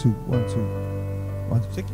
2, 1, 2, 1, 2, check.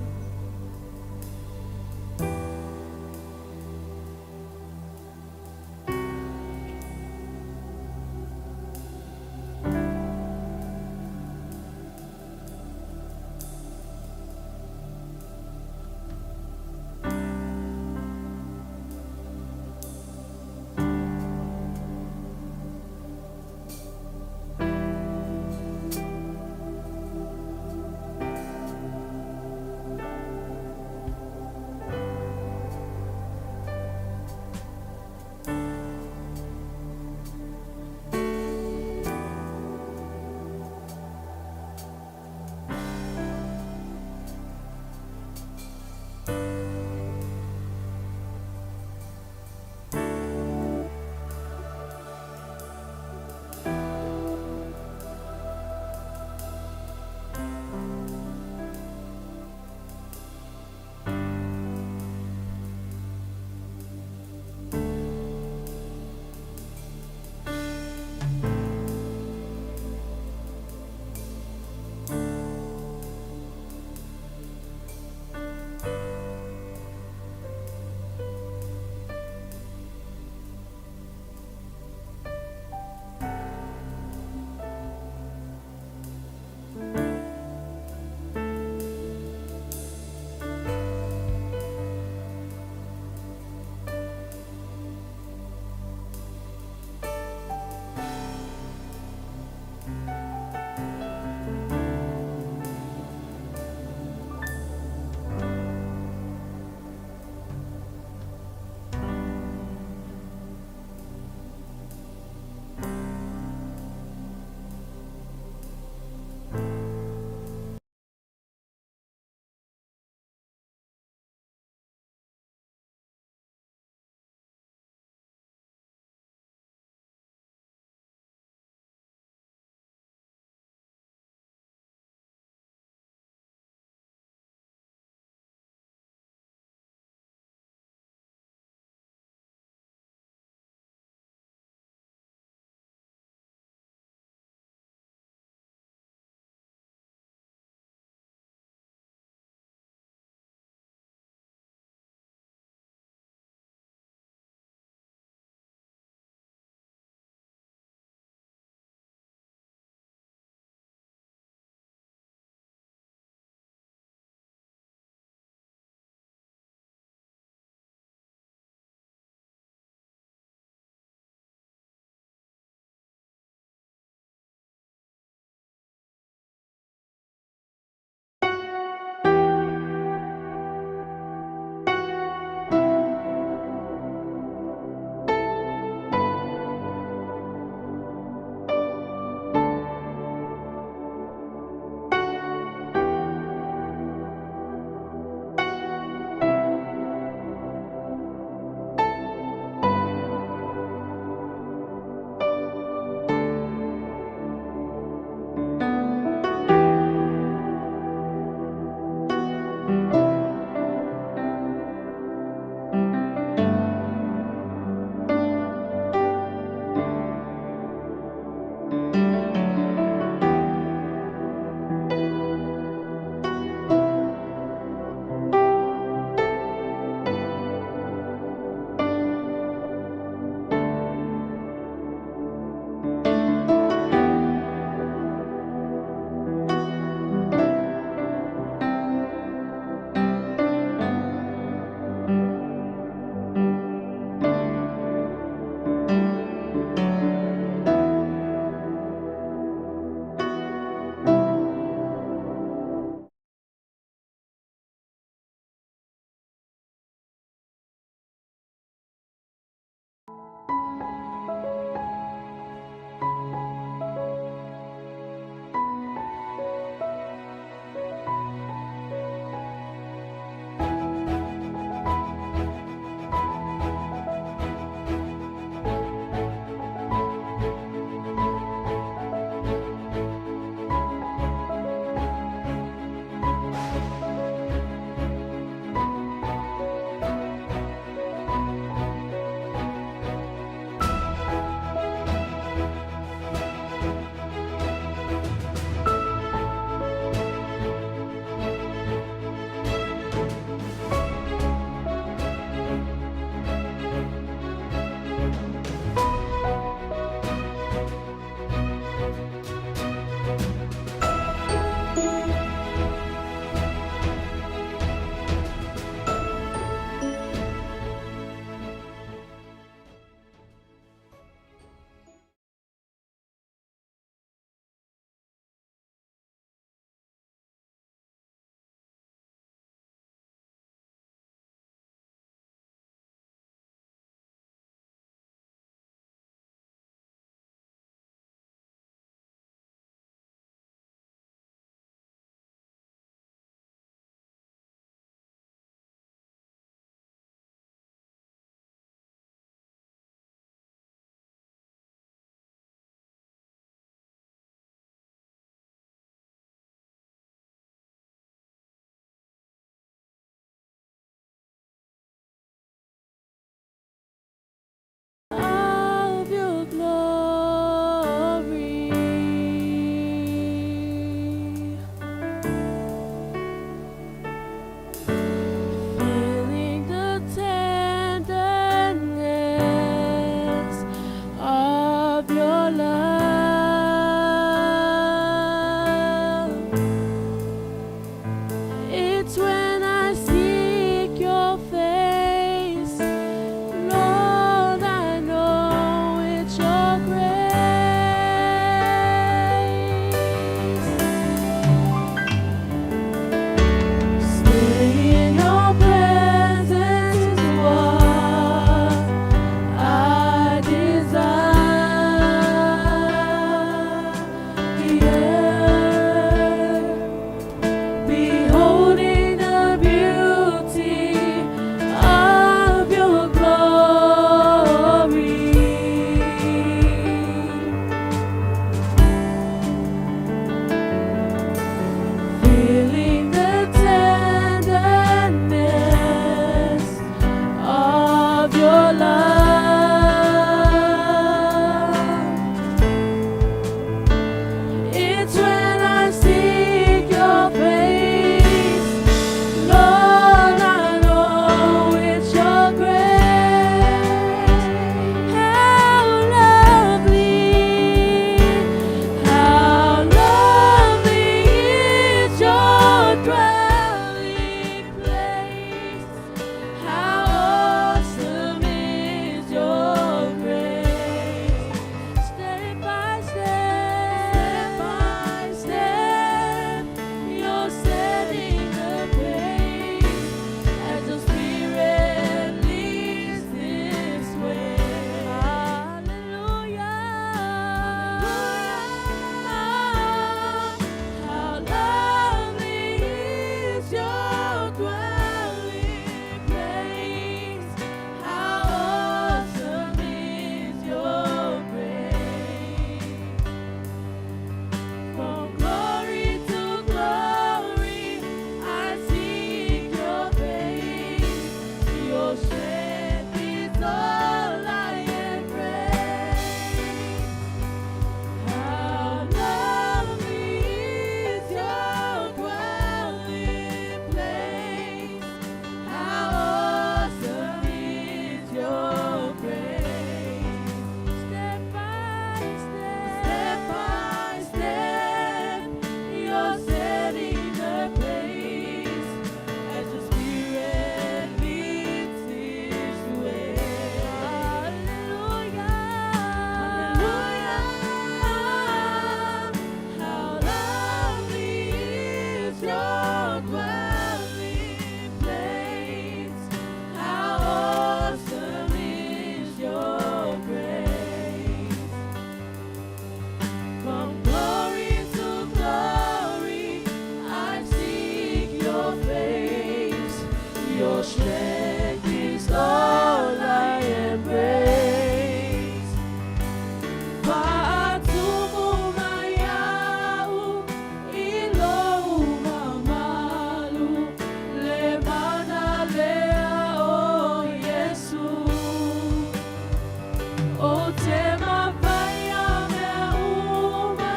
te mafaia mea uma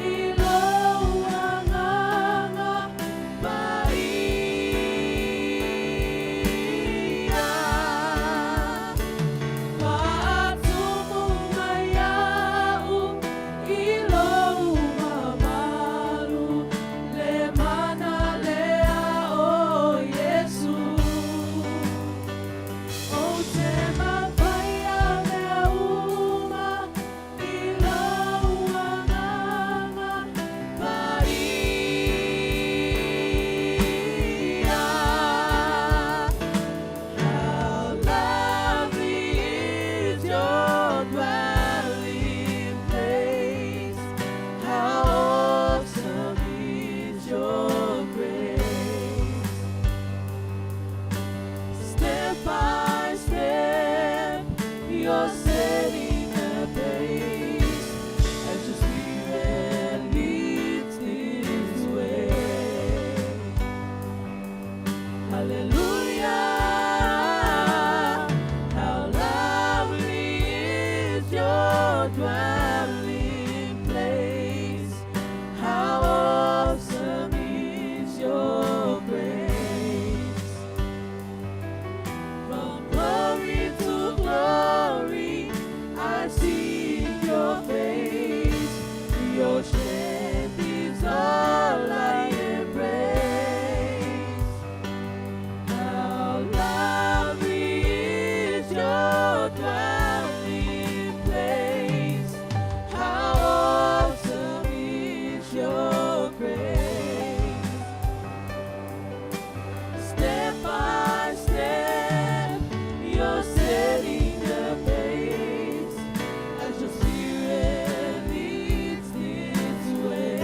i lou agaga paia. Faatumu mai iaʻu i lou mamalu, le mana lea o Iesu. Ou te mafaia mea uma i lou agaga paia. How lovely is your dwelling place. How awesome is your grace. Step by step, you're setting the pace as your spirit leads this way. Hallelujah! How lovely is your dwelling place. How awesome is your grace. From glory to glory, I seek your face. Your strength is all I embrace. How lovely is your dwelling place. How awesome is your grace. Step by step, you're setting the pace as your spirit leads this way.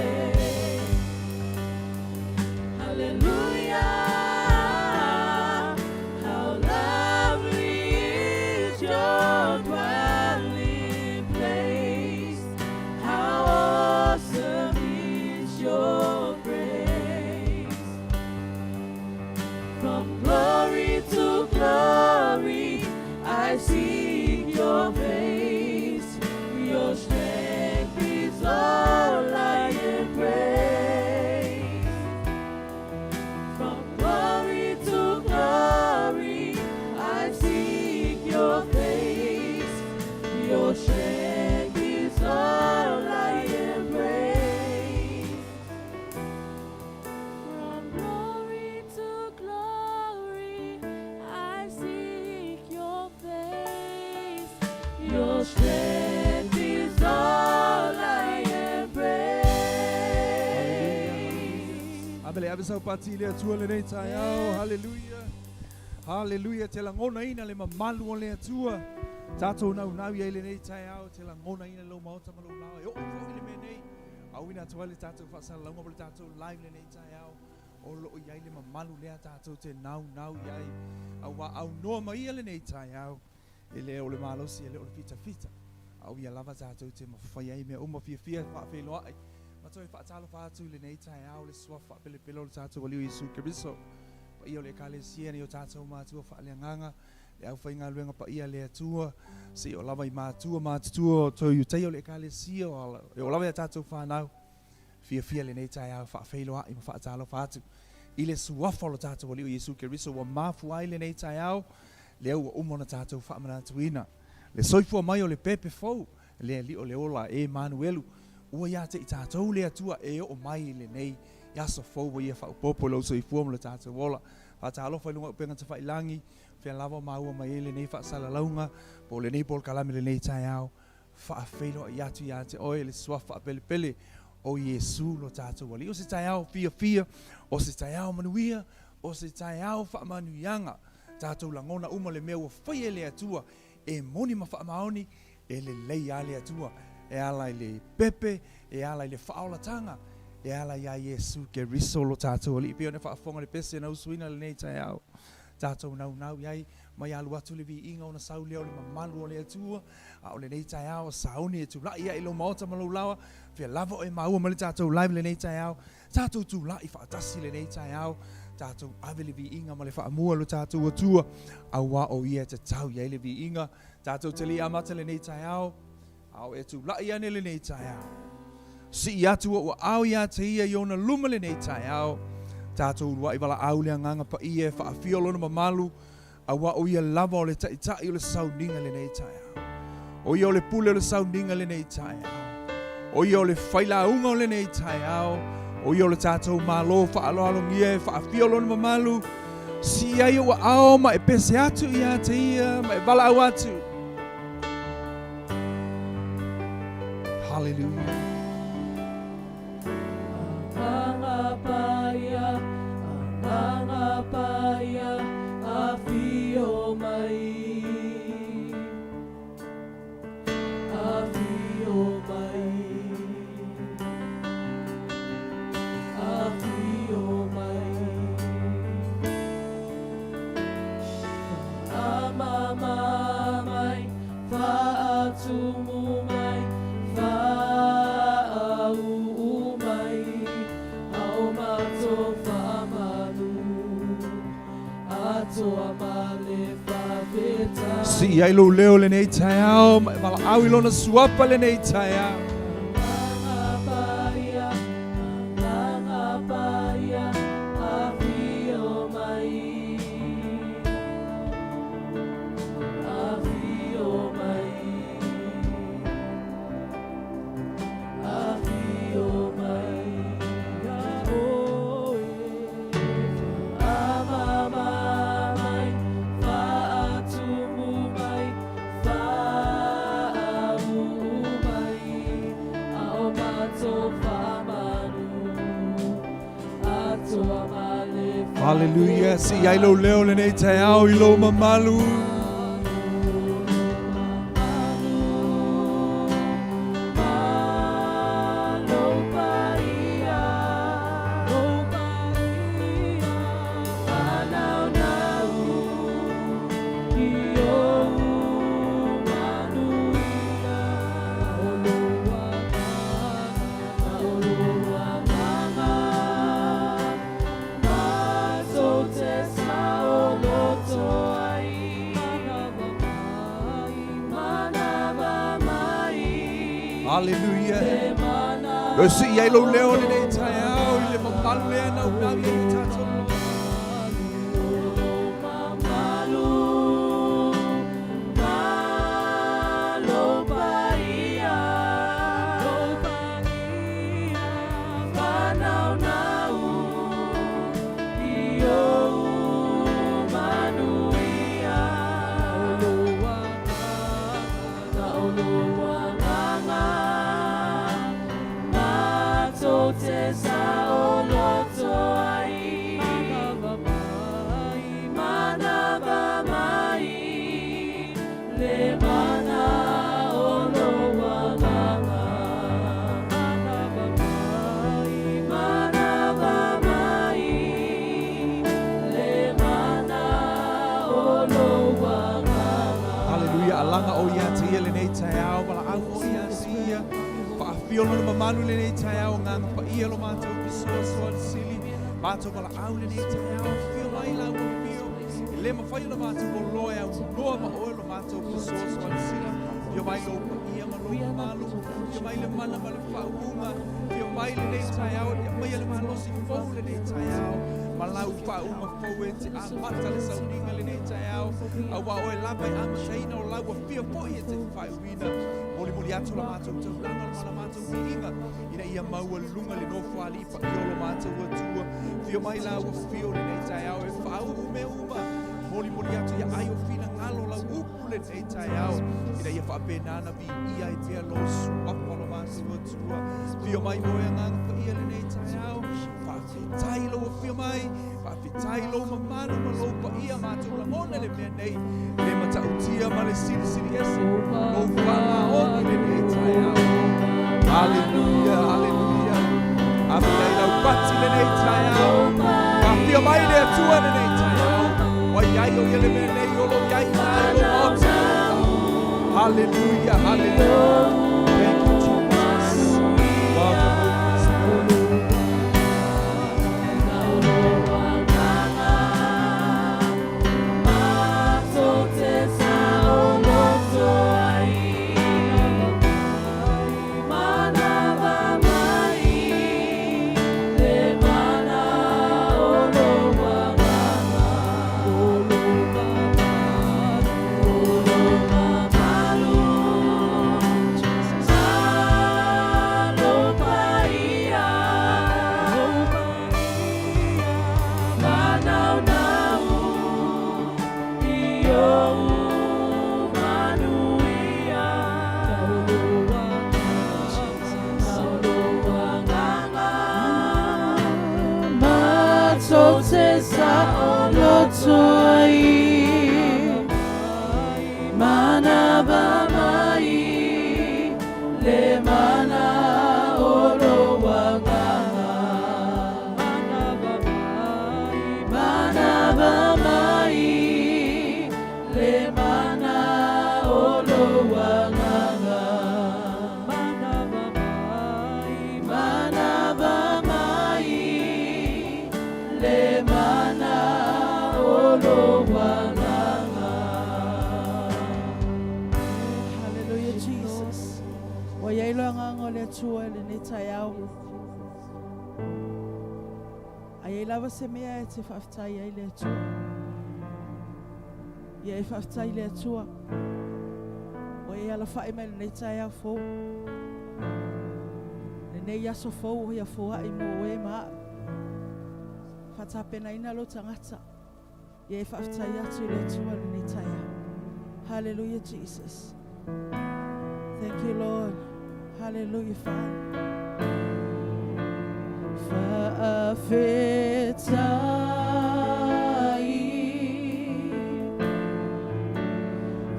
Hallelujah! How lovely is your dwelling place. How awesome is your grace. From glory to glory, I seek your face. Your strength is all I embrace. From glory to glory, I seek your face. Your strength is all I embrace. From glory to glory, I seek your face. Your strength is all I embrace. Ave le ave sau pati i le Atua lenei taeao. Haleluia. Haleluia. Te lagonaina le mamalu o le Atua. Tatou naunau i ai lenei taeao. Te lagonaina lou maota ma lou laoa. E oo foi le mea nei. Auina atu ai le tatou faasalalauga po le tatou live lenei taeao. O lo o i ai le mamalu lea tatou te naunau i ai. Auā aunoa ma ia lenei taeao. E le o le malosi, e le o le fitafita. A o ia lava tatou te mafai ai mea uma fiafia faafeiloai. Ma toe faatalofa atu i lenei taeao le suafa faapelepele o le tatou Alii o Iesu Keriso. Paia o le Ekalesia nei o tatou matua faaleagaga, le aufaigaluega paia a le Atua, seia oo lava i matua matutua o toe Iutaia o le Ekalesia, e oo lava i a tatou fanau. Fiafia lenei taeao faafeiloai ma faatalofa atu i le suafa o lo tatou Alii o Iesu Keriso ua mafua ai lenei taeao, lea ua uma ona tatou faamanatuina le soifua mai o le pepe fou, le Alii o le ola, Emanuelu, ua ia te i tatou le Atua e oo mai i lenei aso fou ua ia faaopoopo i lou soifua ma lo tatou ola. Faatalofa i luga o upega tafailagi, fea lava o maua mai ai lenei faasalalauga po o lenei polokalame lenei taeao. Faafeiloai atu ia te oe le suafa faapelepele o Iesu lo tatou Alii. O se taeao fiafia, o se taeao manuia, o se taeao faamanuiaga. Tatou lagona uma le mea ua faia e le Atua e moni ma faamaoni, e lelei a le Atua e ala i le pepe, e ala i le faaolataga, e ala iā Iesu Keriso lo tatou Alii. Pei ona faafofoga le pese na usuina lenei taeao, tatou naunau i ai mai alu atu le viiga ona sau lea o le mamalu o le Atua, a o lenei taeao sauni e tulai ai i lou maota ma lou laoa, fea lava o e maua mai le tatou live lenei taeao, tatou tulai faatasi lenei taeao, tatou ave le viiga ma le faamua i lo tatou Atua, auā o ia e tatau i ai le viiga. Tatou te le i amata lenei taeao, a o e tula'i ane lenei taeao. Sii atu ou aao iā te Ia i Ona luma lenei taeao. Tatou ulua'i valaau le Agaga Paia e faafio Lona mamalu, auā o Ia lava o le Taitai o le sauniga lenei taeao. O Ia o le Pule o le sauniga lenei taeao. O Ia o le failauga o lenei taeao. O Ia o le tatou Malo faaaloalogia e faafio Lona mamalu. Sii ai ou aao ma e pese atu iā te Ia ma e valaau atu. Hallelujah. Agaga Paia, Agaga Paia, afio mai. Afio mai. Afio mai. Faamama mai, faatumu mai, faauu mai, ao mato faamalu, atoa ma le faafetai. Sii ai lou leo lenei taeao ma e valaau i Lona suafa lenei taeao. Agaga Paia, Agaga Paia, afio mai. Afio mai. Afio mai ia oe. Faamama mai, faatumu mai, faauu mai, ao matou faamalu, atoa ma le Hallelujah. Sii ai lou leo lenei taeao i lou mamalu. Hallelujah. Lo sii ai lou leo lenei taeao i le mamalu lea naunau i ai o tatou loa. Le mana o lou agaga, manava mai, le mana o lou agaga. Hallelujah. Alaga oe ia te Ia lenei taeao, valaau oe ia te Ia. Faafio Lona mamalu lenei taeao, Agaga Paia lo matou fesoasoani sili. Matou valaau lenei taeao, afio mai lau afio. E le mafai ona matou oloa e aunoa ma oe lo matou fesoasoani sili. Afio mai lou paia ma lou mamalu, afio mai le mana ma le faauuga, afio mai lenei taeao e te aumaia le malosi fou lenei taeao ma lau faauuga fou e te amata le sauniga lenei taeao, auā oe lava e amataina o lau afio foi e te faaiuina. Molimoli atu la matou taulaga ma la matou viiga ina ia maualuga le nofoalii paia o lo matou Atua. Afio mai lau afio lenei taeao e faauu mea uma. Molimoli atu ia ai o finagalo lau upu lenei taeao ina ia faapena ona viia ai pea lou suafa lo matou Atua. Afio mai oe Agaga Paia lenei taeao. Faafetai i lou afio mai, faafetai i lou mamalu ma lou paia matou lagona le mea nei le matautia ma le silisili ese lou faamaoni lenei taeao. Haleluia, haleluia. Ave i ai lau pati lenei taeao. Faafio mai le Atua lenei taeao. Ua i ai o ia le mea nei o lo o i ai ina i lou maota. Haleluia, haleluia. Thank you, Jesus. Welcome, Holy Spirit. Ua i ai le Agaga o le Atua i lenei taeao. A i ai lava se mea e te faafetai ai i le Atua, ia e faafetai i le Atua ua e alafai mai i lenei taeao fou, lenei aso fou ua Ia foai mo oe ma au. Faatapenaina lou tagata, ia e faafetai atu i le Atua i lenei taeao. Hallelujah, Jesus. Thank you, Lord. Hallelujah, Father. Faafetai,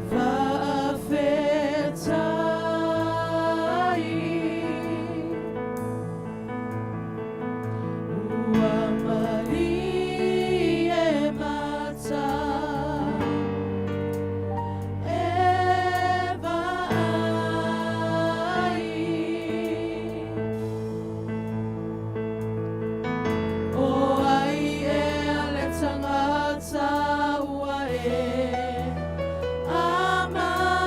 faafetai, ua malie mata e vaai. O ai ea le tagata ua e amanaia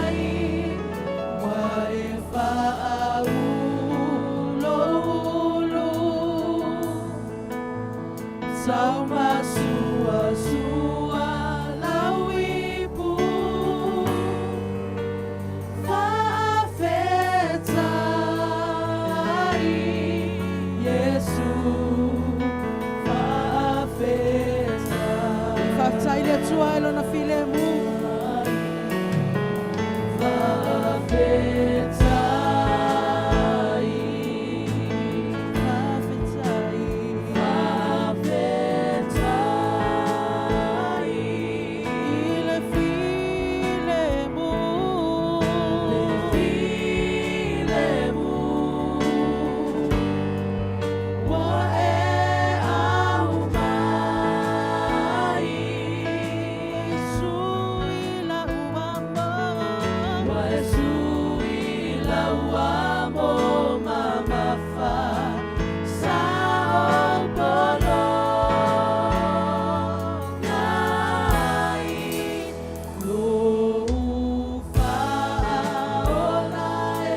ai, ua e faauluulu taumasuasua lau ipu. Faafetai, Iesu, faafetai. Faafetai i le Atua i Lona filemu. Faafetai, faafetai, faafetai i le filemu, le filemu ua e aumai. Iesu i lau amo, ua Iesu i lau amo mamafa sa ou polo nai lou faaola e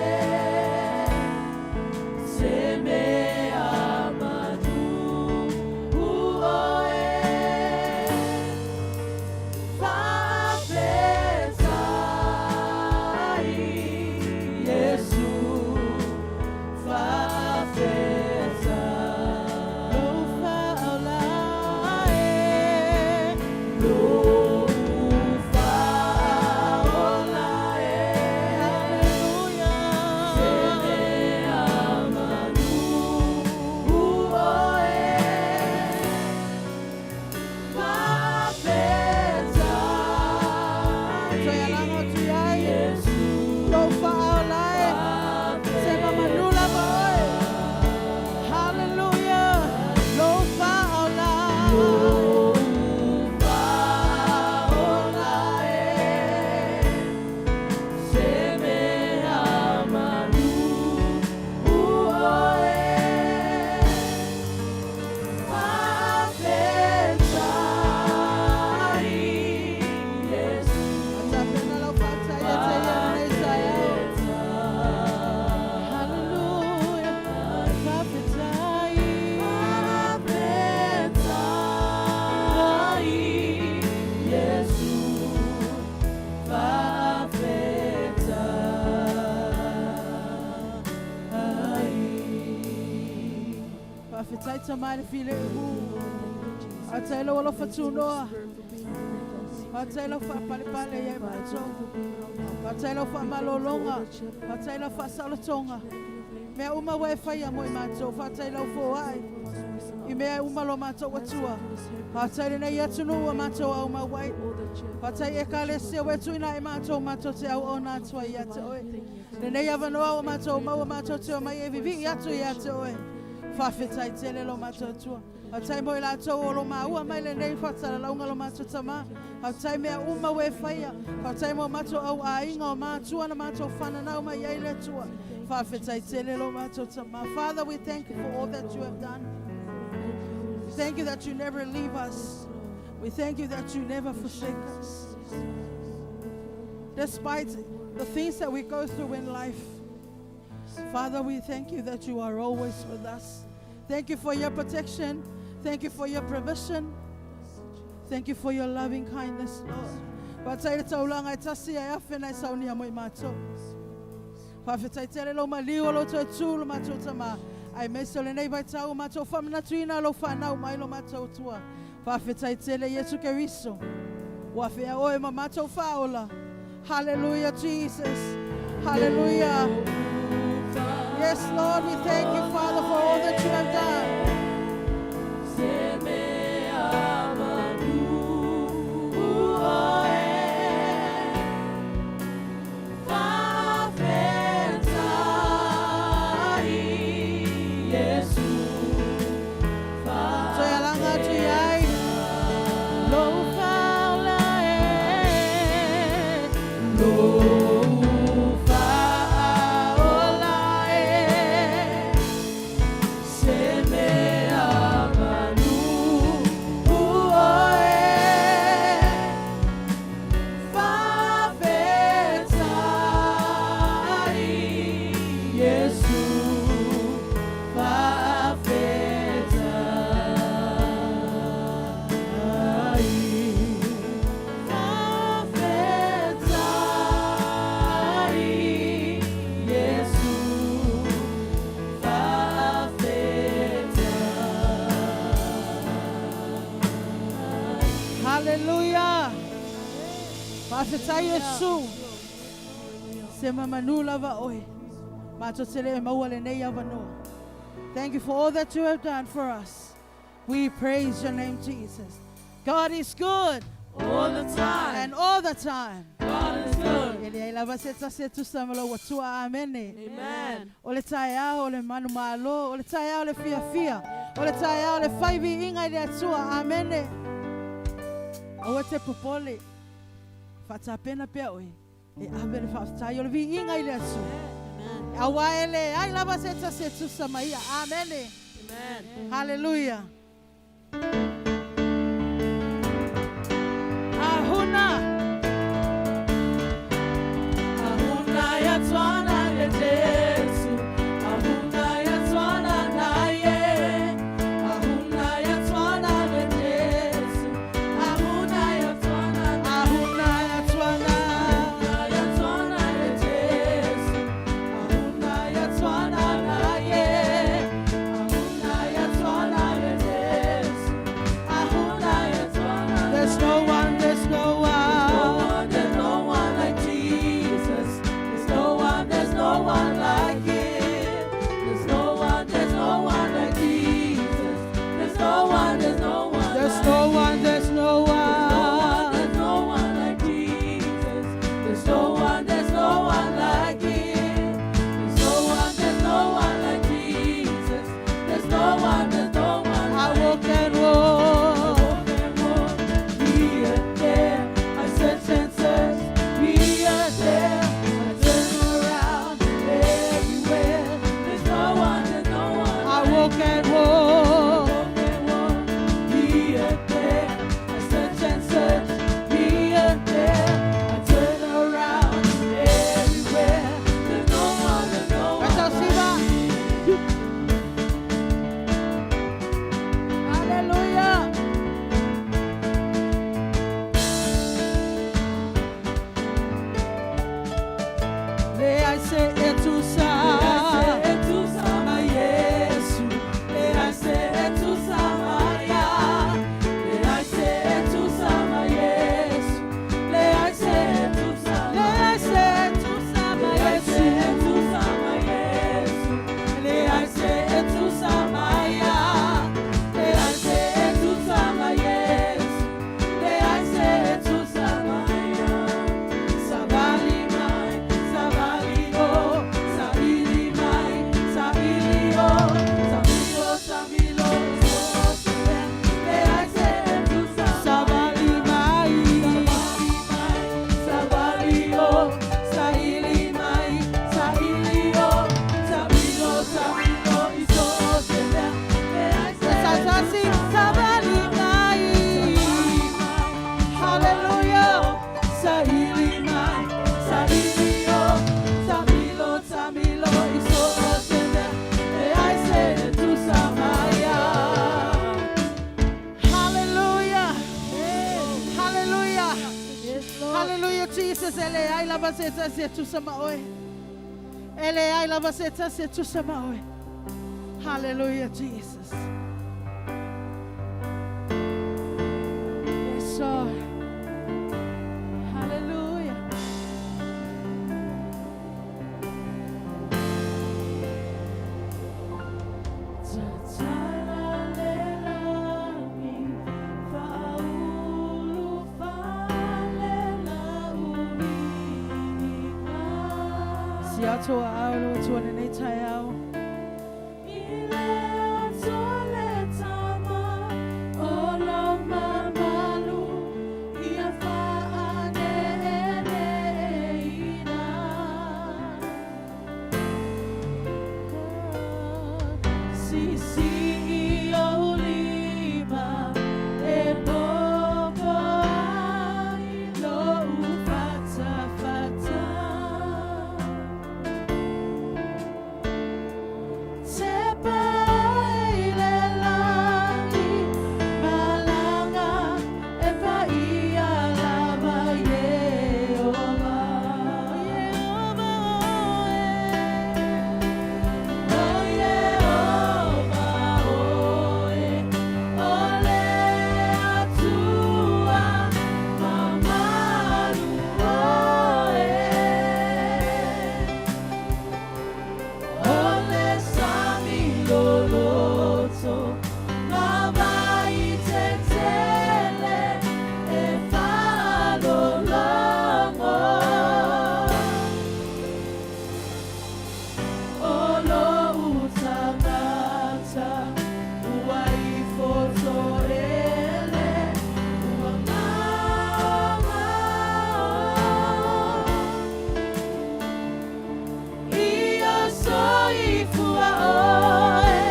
se mea manu oe. Faafetai, Iesu, faafetai. Lou faaola e, lou faaola e, haleluia. Se mea manu oe. Faafetai. Toe alaga atu i ai. Lou faaola e. Se mamanu lava oe. Hallelujah. Lou faaola. Lou faaola e. Se mea manu oe. Faafetai, Iesu. Tapena lau faafetai ia te ia lenei taeao. Hallelujah. Faafetai. Faafetai, Iesu. Faafetai. Faafetai Tama i le filemu. Faafetai lou alofa tunoa. Faafetai lau faapalepale ia i matou. Faafetai lau faamalologa. Faafetai lau faasaolotoga. Mea uma ua e faia mo i matou. Faafetai lau foai i mea uma lo matou Atua. Faafetai lenei atunuu ua matou aumau ai. Faafetai Ekalesia ua e tuuina e matou matou te auauna atu ai ia te oe. Lenei avanoa ua matou maua matou te omai e vivii atu ia te oe. Faafetai tele lo matou Atua. Faafetai mo i latou o lo maua mai lenei faasalalauga lo matou Tama. Faafetai mea uma ua e faia. Faafetai mo matou au aiga o matua na matou fananau mai ai le Atua. Faafetai tele lo matou Tama. Father, we thank you for all that you have done. Thank you that you never leave us. We thank you that you never forsake us. Despite the things that we go through in life, Father, we thank you that you are always with us. Thank you for your protection. Thank you for your provision. Thank you for your loving kindness, Lord. Faafetai le taulaga e tasi ae afe na e saunia mo i matou. Faafetai tele lou maliu o lou toe tu lo matou tamā. Aemaise o lenei vaitau ua matou faamanatuina lou fanau mai lo matou Atua. Faafetai tele Iesu Keriso. Ua afea oe ma matou faaola. Hallelujah, Jesus. Hallelujah. Yes, Lord, we thank you, Father, for all that you have done. Toe alaga atu iai. Lou faaola e. Lou faaola e. Se mea manu oe. Faafetai Iesu. Faafetai. Faafetai Iesu. Faafetai. Hallelujah. Faafetai Iesu. Se mamanu lava oe. Matou te le maua lenei avanoa. Thank you for all that you have done for us. We praise your name, Jesus. God is good All the time. and all the time. God is good. E leai lava se tasi e tusa ma lou Atua. Amene. Amen. O le taeao o le manumalo, o le taeao o le fiafia, o le taeao o le fai viiga i le Atua. Amene. Aua e te popole. Faatapena pea oe. E ave le faafetai o le viiga i le Atua. Amen. Auā e leai lava se tasi e tusa ma ia. Amene. Amen. Hallelujah. Ahuna. Ahuna ya tshwana le Jesu. Ahuna ya tshwana naye. Ahuna ya tshwana le Jesu. Ahuna ya tshwana Ahuna ya tshwana. Ahuna ya tshwana le Jesu. Ahuna ya tshwana naye. Ahuna ya tshwana le Jesu. Ahuna ya tshwana. There's no one, there's no No one. one, there's no one like Jesus. There's no one, there's no one like him. There's no one, there's no one like Jesus. There's no one, there's no one. There's like no one, there's no There's no one, one. there's no one like Jesus. There's no one, there's no one like him. There's no one, there's no one like Jesus. There's no one, there's no one I like walk and walk. Here, there, I search and search. Here, there, I turn around everywhere. There's no one, there's no one. I walk and walk. Walk and walk. Here, there, I search and search. Here, there, I turn around everywhere. There's no one, there's no one. Kata siba. Hallelujah. Leai se e tusa. Yesu, leai se e tusa ma ia, leai se e tusa ma Yesu, leai se e tusa Leai se e tusa ma leai se Yesu. e tusa ma Yesu, leai se e tusa ma ia, leai se e tusa ma Yesu, leai se e tusa ma ia. Savali mai, savali o, Yes, Lord. Hallelujah, Jesus. E leai lava se tasi e tusa ma oe. E leai lava se tasi e tusa ma oe. Hallelujah, Jesus. Yes, Lord. Hallelujah. Tatala le lagi, fa'aulu fale la uiga. Si atoa au le Atua lenei taeao. I le Atua le Tama o lo mamalu, ia fa'aneeneeina. Sisi'i ou lima e popo ai lou fatafata. Tepa oe i le lagi, malaga e paia lava Ieova. Ieova oe. O Ieova oe, o le Atua mamalu oe. O le sami loloto, ma vai tetele e fa'alologo. O lo'u tagata, ua ifoto ele, ua maomao. Ia soifua oe,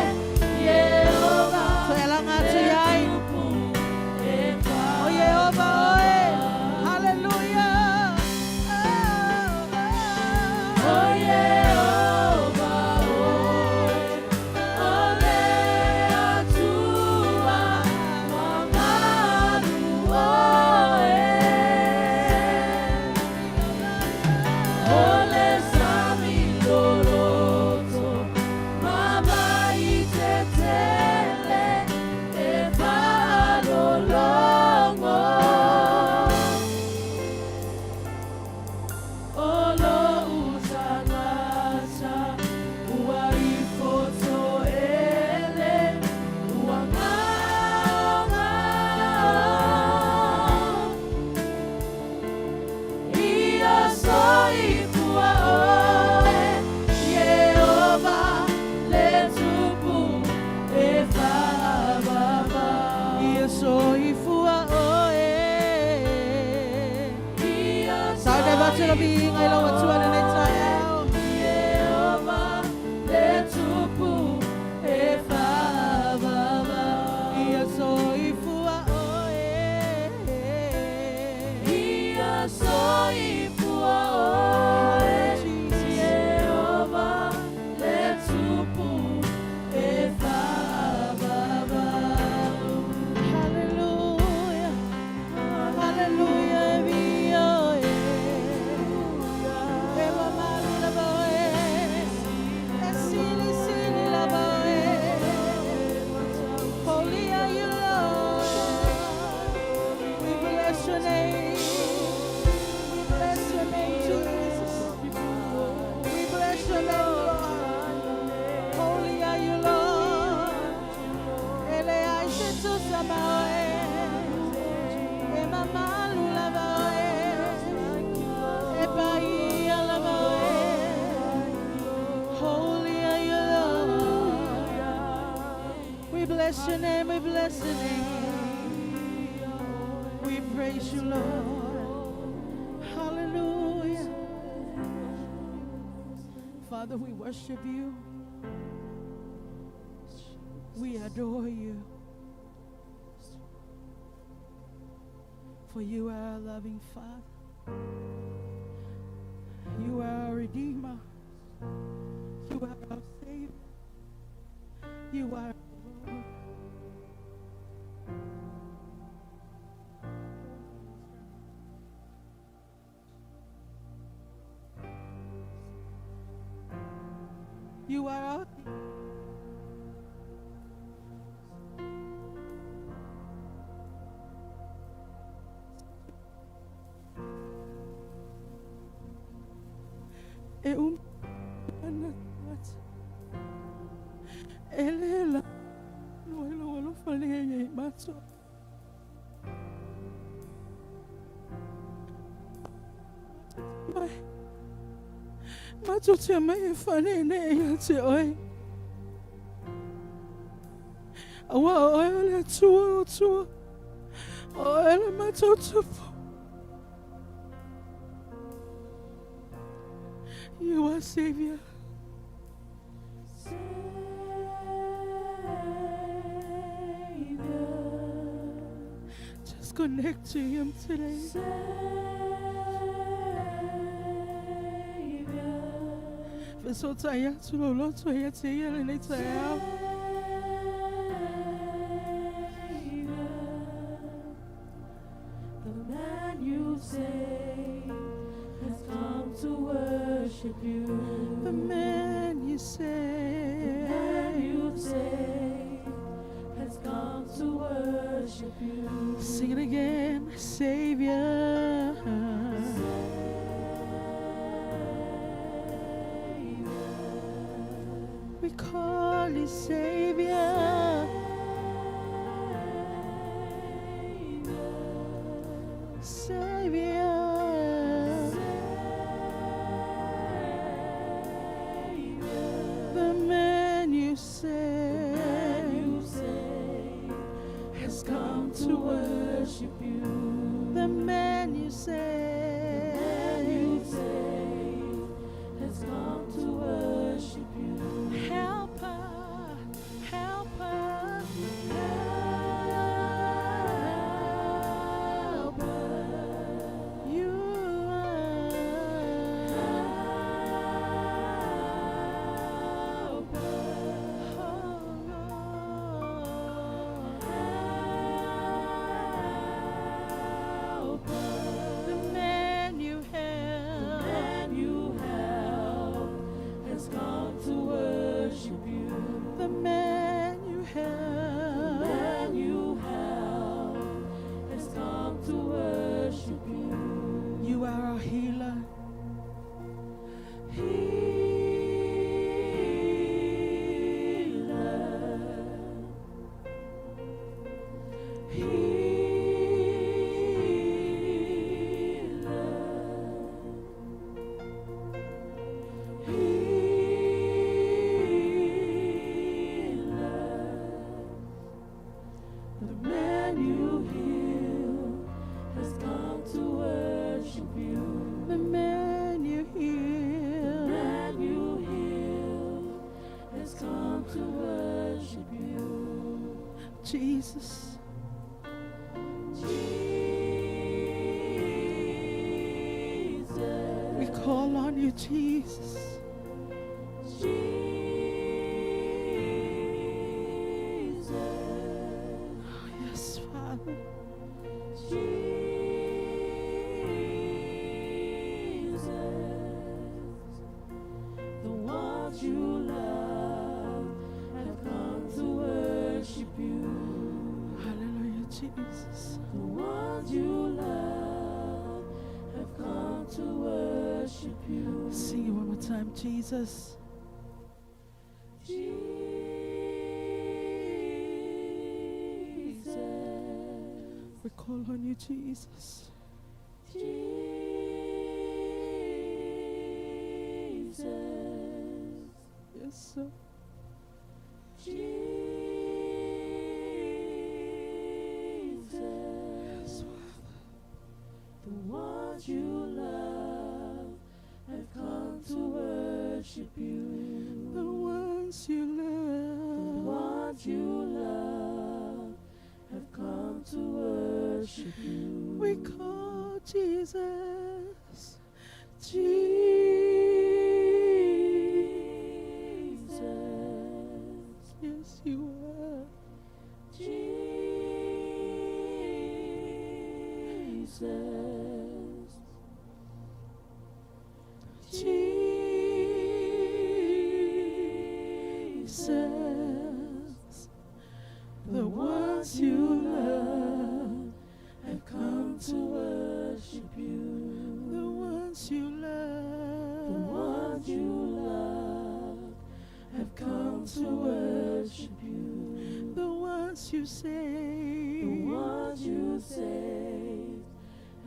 Ieova, Toe laga atu le i ai. Tupu e O Ieova oe. Hallelujah. Oh, O oh. Ieova oe, o le Atua mamalu oe. O le sami loloto, ma vai tetele e fa'alologo. O lo'u tagata, ua ifoto ele, ua maomao. Ia soifua oe, Ieova, le Tupu e fa'avavau. Ia soifua oe. Ia Sau ne avatu le viiga i lau Atua lenei taeao. Ieova, le Tupu e fa'avavau. Ia soifua oe. Ia soifua oe, Ieova, le Tupu e fa'avavau. Hallelujah. Hallelujah. Via oe. E mamalu lava oe. E silisili lava oe. Holy are you, Lord. We bless your name. We bless your name, Jesus. We bless your name, Lord. Holy are you, Lord. E leai se tusa ma oe. E mamalu lava oe. E paia lava oe. Holy are you, Lord. We bless your name, we bless your name. We praise you, Lord. Hallelujah. Father, we worship you. We adore you. For you are our loving Father. You are our Redeemer. You are our Savior. You are our Lord. You are our E ana e le la no e lo lo fa le e mato. Mai mato te mai e fa ne ne ia te oi. Aua oi o le tua o tua. O e le mato tupu. You are Savior. Savior. Just connect to Him today. Savior. Fesotai atu lou loto ia te ia lenei taeao. Savior. The man you saved has come to worship you. The man you The man saved. you saved has come to worship you. Sing it again, Savior. Savior. We call you Savior. Savior. The man you saved has come to worship you. The man you The saved man you saved has come to worship you. Helper, helper, Helper, you are. helper, Oh, Lord. helper. The man you The help, man you help has come to worship you. the man you The help, man you help has come to worship you. You are our healer. Healer. Healer. Healer. The man you heal has come to worship you. The man you The heal, man you heal has come to worship you. Jesus. Jesus. We call on you, Jesus. Jesus. Oh, yes, Father. Jesus. The ones you love have come to worship you. Hallelujah, Jesus. The ones you love have come to worship you. Sing it one more time, Jesus. Jesus. We call on you, Jesus. Jesus. Yes, sir. Jesus. Yes, Father. The ones you love have come to worship you. The ones you The love. ones you love have come to worship you. We call Jesus. Jesus. Jesus. Yes, you are. Jesus. ones you love. The ones you love have come to worship you. The ones you saved. The ones you saved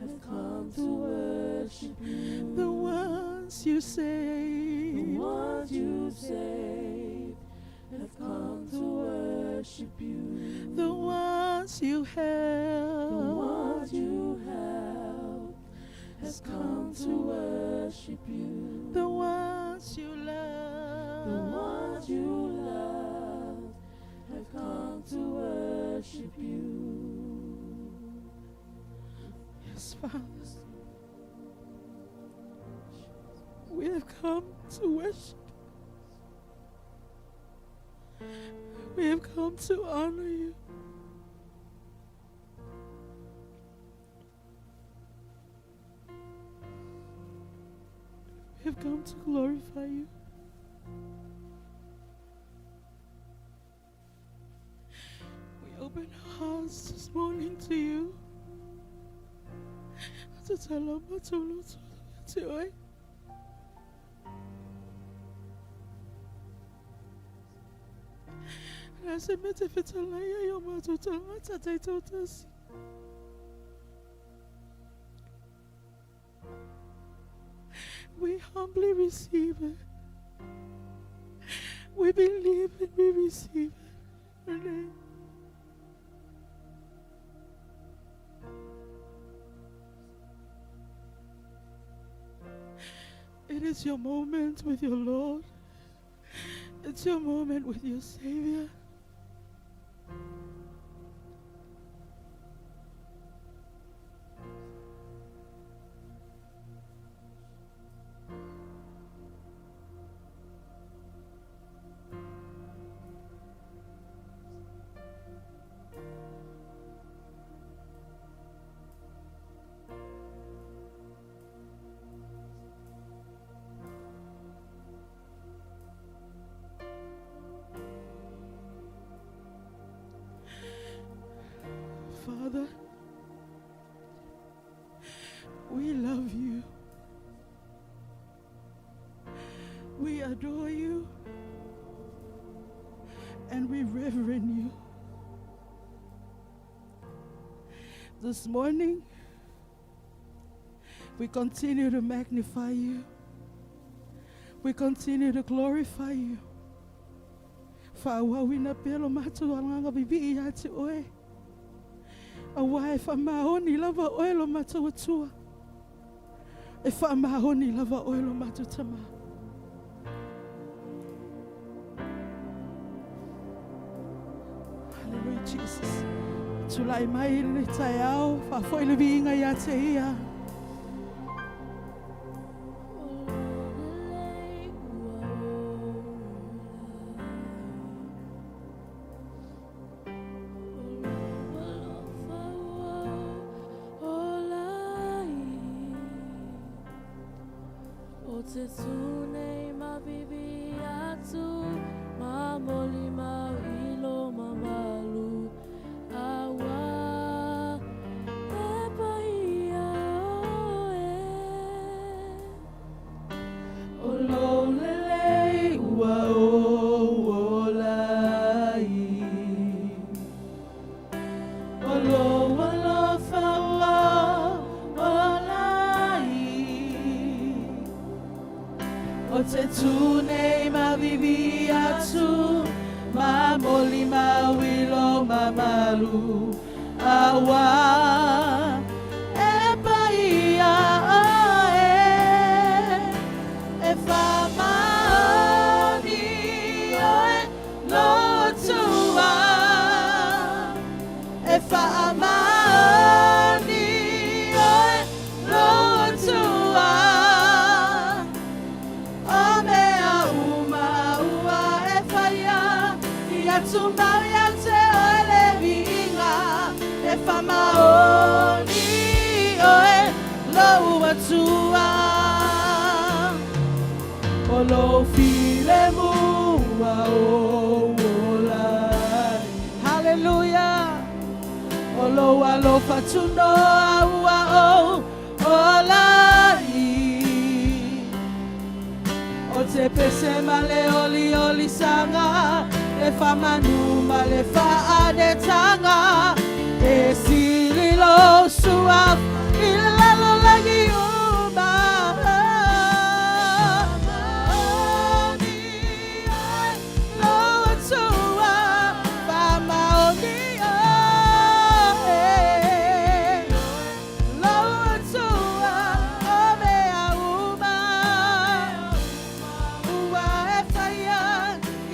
have come to worship you. The ones you saved. The ones you saved have come to worship you. The ones you helped. The ones you helped have come to worship you. The ones you love. The ones you love have come to worship you. Yes, Father. We have come to worship. We have come to honor you. We have come to glorify you. We open our hearts this morning to you. We humbly receive it. We believe and we receive it. In your name. It is your moment with your Lord. It's your moment with your Savior. Father, we love you. We adore you. And we reverend you. This morning, we continue to magnify you. We continue to glorify you. Fa'auauina pea lo matou agaga vivii ia te oe. Aua e faamaoni lava oe lo matou Atua. E faamaoni lava oe lo matou Tama. Hallelujah, Jesus. Tulai mai lenei taeao, faafoi le viiga ia te ia. O te tū nei mavivi atu, ma moli ma wilo ma malu, awa e paia oe, e whamaoni oe lo tua, e whamaoni oe lo tua. O mea uma ua e whaia, ia tumau ia te oe le viiga, e whamaoni oe lou Atua. O lou filemu ua ou ola ai. Hallelujah. O lou alofa tunoa ua ou ola ai. Le pese ma le oliolisaga, le faamanu ma le faaneetaga, e sili lou suafa i le lalolagi uma. Faamaoni oe lou Atua, faamaoni oe lou Atua o mea uma. Ua e faia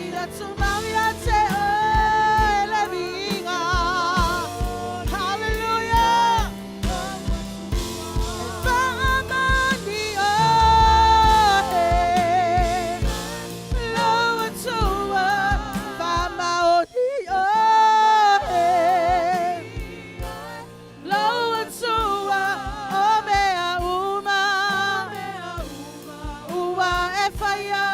ia tumau ia te oe le viiga. Hallelujah! E faamaoni oe lou Atua, faamaoni oe lou Atua o mea uma. Ua e faia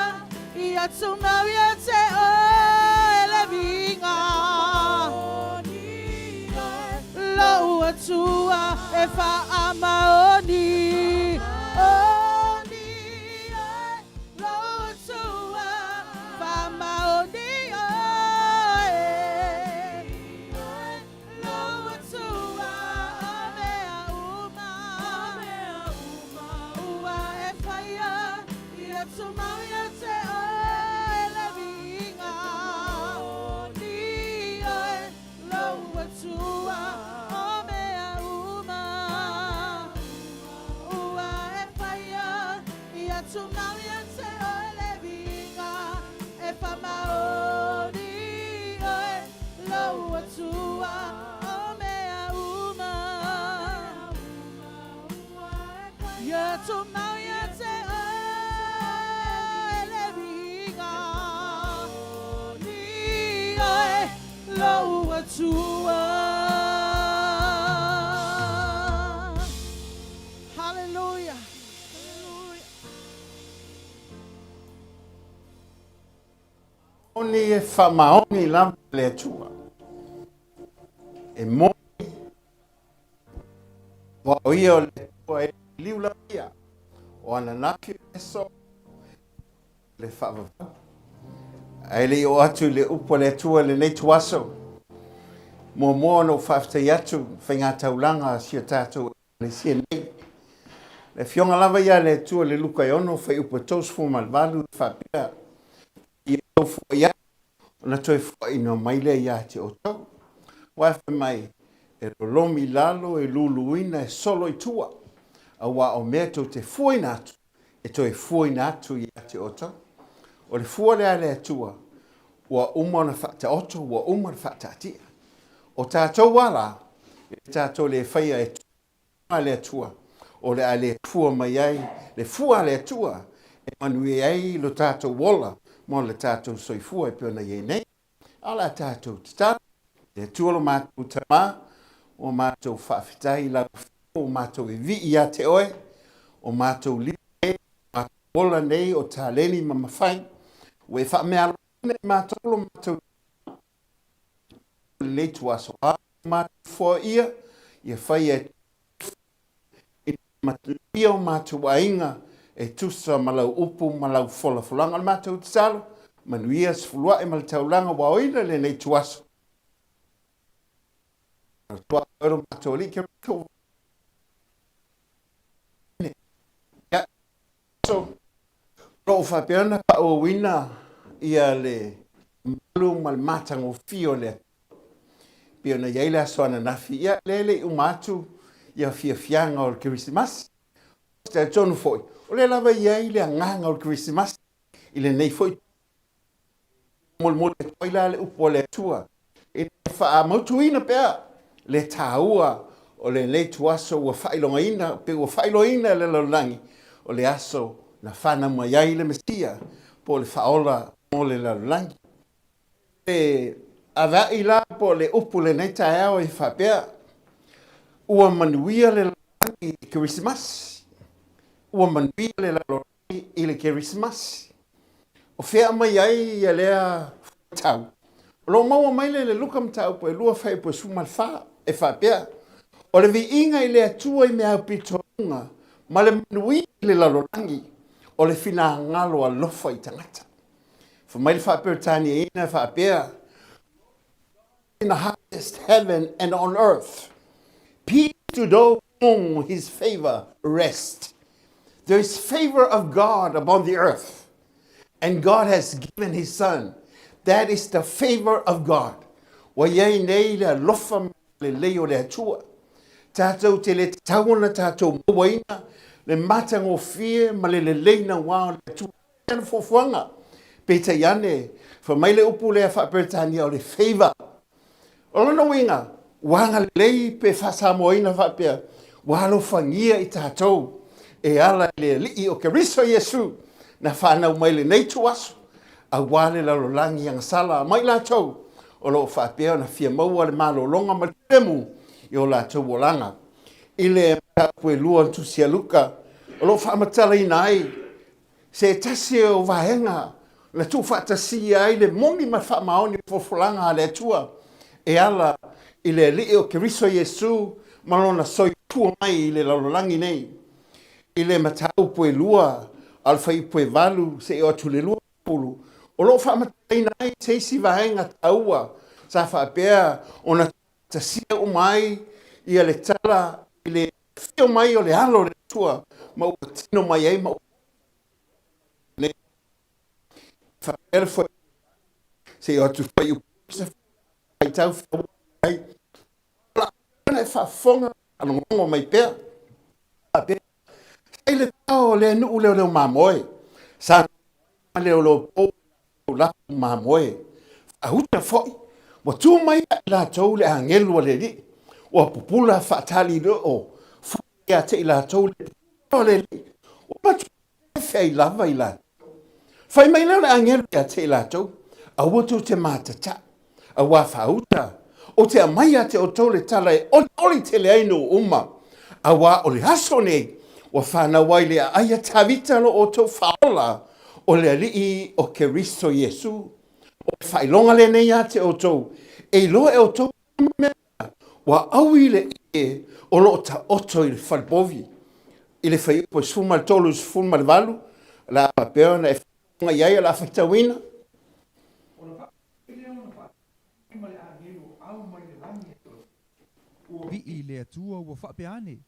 ia tumau ia te oe le viiga. Lou Atua e faamaoni. Oni oe lou Atua, faamaoni oe lou Atua o mea uma. Ua e faia ia tumau ia te oe le viiga. Oni oe lou Atua o mea uma. Ua e faia ia tumau ia te oe le viiga. E faamaoni oe lou Atua o mea uma. Ia tumau ia te oe le viiga. Oni oe lou Atua. Hallelujah. Hallelujah. Oni e faamaoni lava le Atua. E moni aua o ia o le Atua e liliu lava ia, o ananafi o le aso le faavavau. Ae le i oo atu i le upu a le Atua i lenei ituaso, muamua ona ou faafetai atu i faigataulaga a si o tatou Ekalesia nei. Le Afioga lava ia a le Atua i le Luka e 6 fuaiupu e 38 e faapea, Ia outou foai atu, ona toe foaina mai lea ia te outou. Aua e fai mai, e lolomi i lalo, e luluina, e solo i tua, auā o mea tou te fuaina atu, e toe fuaina atu ia te outou. O le fua lea a le Atua, ua uma ona faataoto, ua uma ona faataatia. O tatou a la, e tatou le faia e a le Atua, o le a le fua mai ai le fua a le Atua e manuia ai lo tatou ola ma le tatou soifua e pei ona i ai nei. A o le a tatou tatalo, Le Atua lo matou Tama, ua matou faafetai i lau Afioga, ua matou vivii ia te Oe, o matou lima nei, o matou ola nei o taleni ma mafai, ua e faameaalofaina i matou lo matou Tama, lenei ituaso a matou foaia ia faia e ina ia manuia o matou aiga e tusa ma lau upu ma lau folafolaga. O le matou tatalo, manuia sefulua'i ma le taulaga ua aoina lenei ituaso. Lo matou Alii ke matou ia so lo o faapea ona faaauauina ia le malu ma le matagofie o le Atua pei ona i ai le aso ananafi. Ia, lea e le i uma atu ia fiafiaga o le Kerisimasi. Ou te talitonu foi, o lea lava e i ai le agaga o le Kerisimasi i lenei foi molimoli atu ai la le upu a le Atua ina ia faamautuina pea le taua o lenei ituaso ua faailogaina pe ua faailoaina e le lalolagi o le aso na fanau mai ai le Mesia po o le Faaola mo le lalolagi. E avea'i la po o le upu lenei taeao e faapea, Ua manuia le lalolagi i le Kerisimasi. Ua manuia le lalolagi i le Kerisimasi. O fea aumai ai ia lea fuaitau? O lo o maua mai lea i le Luka mataupu e 2 fuaiupu e 14, e faapea, O le viiga i le Atua i mea aupito luga, ma le manuia i le lalolagi. o le finagalo alofa i tagata. Fai mai le Faa-Peretaniaina e faapea, In the highest heaven and on earth, peace to those whom his favor rest. There is favor of God upon the earth, and God has given his son. That is the favor of God. Ua i ai nei le alofa ma le lelei o le Atua. Tatou te le tatau ona tatou mauaina le matagofie ma le lelei nauā o le Atua. Ana fuafuaga. Peitai ane, fai mai le upu lea faa-Peretania o le favour. O lona uiga, ua agalelei pe faa-Samoaina faapea, ua alofagia i tatou e ala i le Alii o Keriso Iesu na fanau mai lenei ituaso aua le lalolagi agasala ma i latou o lo o faapea ona fia maua le malologa ma le filemu i o latou olaga. I le mataupu e lua o le Tusi a Luka, o lo o faamatalaina ai Se tasi o vaega na tuufaatasia ai le moni ma le faamaoni o folafolaga a le Atua e ala i le Alii o Keriso Iesu ma Lona soifua mai i le lalolagi nei. I le mataupu e lua a o le fuaiupu e valu seia oo atu i le 20, o lo o faamatalaina ai se isi vaega taua sa faapea ona tuufaatasia uma ai ia le tala i le Afio mai o le Alo o le Atua ma ua tino mai ai ma ua nei faapea le foe se o atu fai upu se faitau ai la e faafofoga alongongo mai pea faapea sai le tao o le nuu leo leo mamoe sa leo leo po la mamoe faauta foi ua tu mai ia i latou le agelu a le Alii ua pupula faatali leo foi ia te i latou le pupula o le Alii ua matua feai lava i latou. Fai mai lea o le agelu ia te i latou, aua tou te matata, auā faauta, ou te aumai ia te outou le tala e olioli tele ai nuu uma, auā o le aso nei ua fanau ai le aai a Tavita lo outou Faaola, o le Alii o Keriso Iesu. O le faailoga lenei ia te outou, e iloa e outou mea ua aui le ie o lo o taoto i le falepovi. I le fuaiupu e 13 i le 18, o le a faapea ona e faafofoga i ai o le a faitauina. Ona faapea lea ona faatasi ma le agelu o au mai le lagi e Ua vii i le Atua ua faapea ane,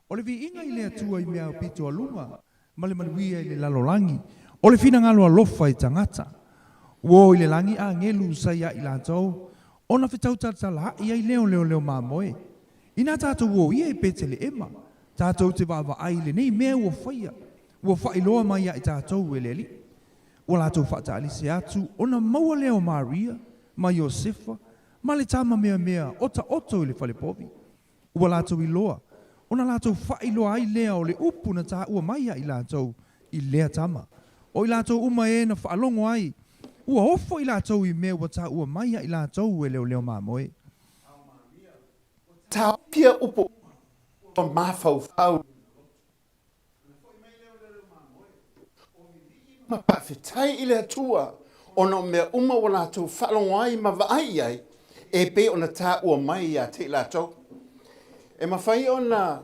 O le viiga i le Atua i mea aupito a luga, ma le manuia i le lalolagi, o le finagalo alofa i tagata. Ua o i le lagi agelu sa iā i latou, ona fetautalatalaai ai lea o leoleo mamoe. Inā tatou o ia i Peteleema, tatou te vaavaai i lenei mea ua faia, ua faailoa mai iā i tatou e le Alii. Ua latou faataalise atu ona maua lea o Maria ma Iosefa ma le tama meamea otaoto i le falepovi. Ua latou iloa, ona latou faailoa ai lea o le upu na taua mai ia i latou i lea tama. O i latou uma e na faalogo ai, ua ofo i latou i mea ua taua mai ia i latou e leoleo mamoe. Taofia upu ua mafaufau. Ona foi mai lea o le mamoe, o vivii ma faafetai i le Atua ona o mea uma ua latou faalogo ai ma vaai i ai, e pei ona taua mai ia te i latou. E mafai ona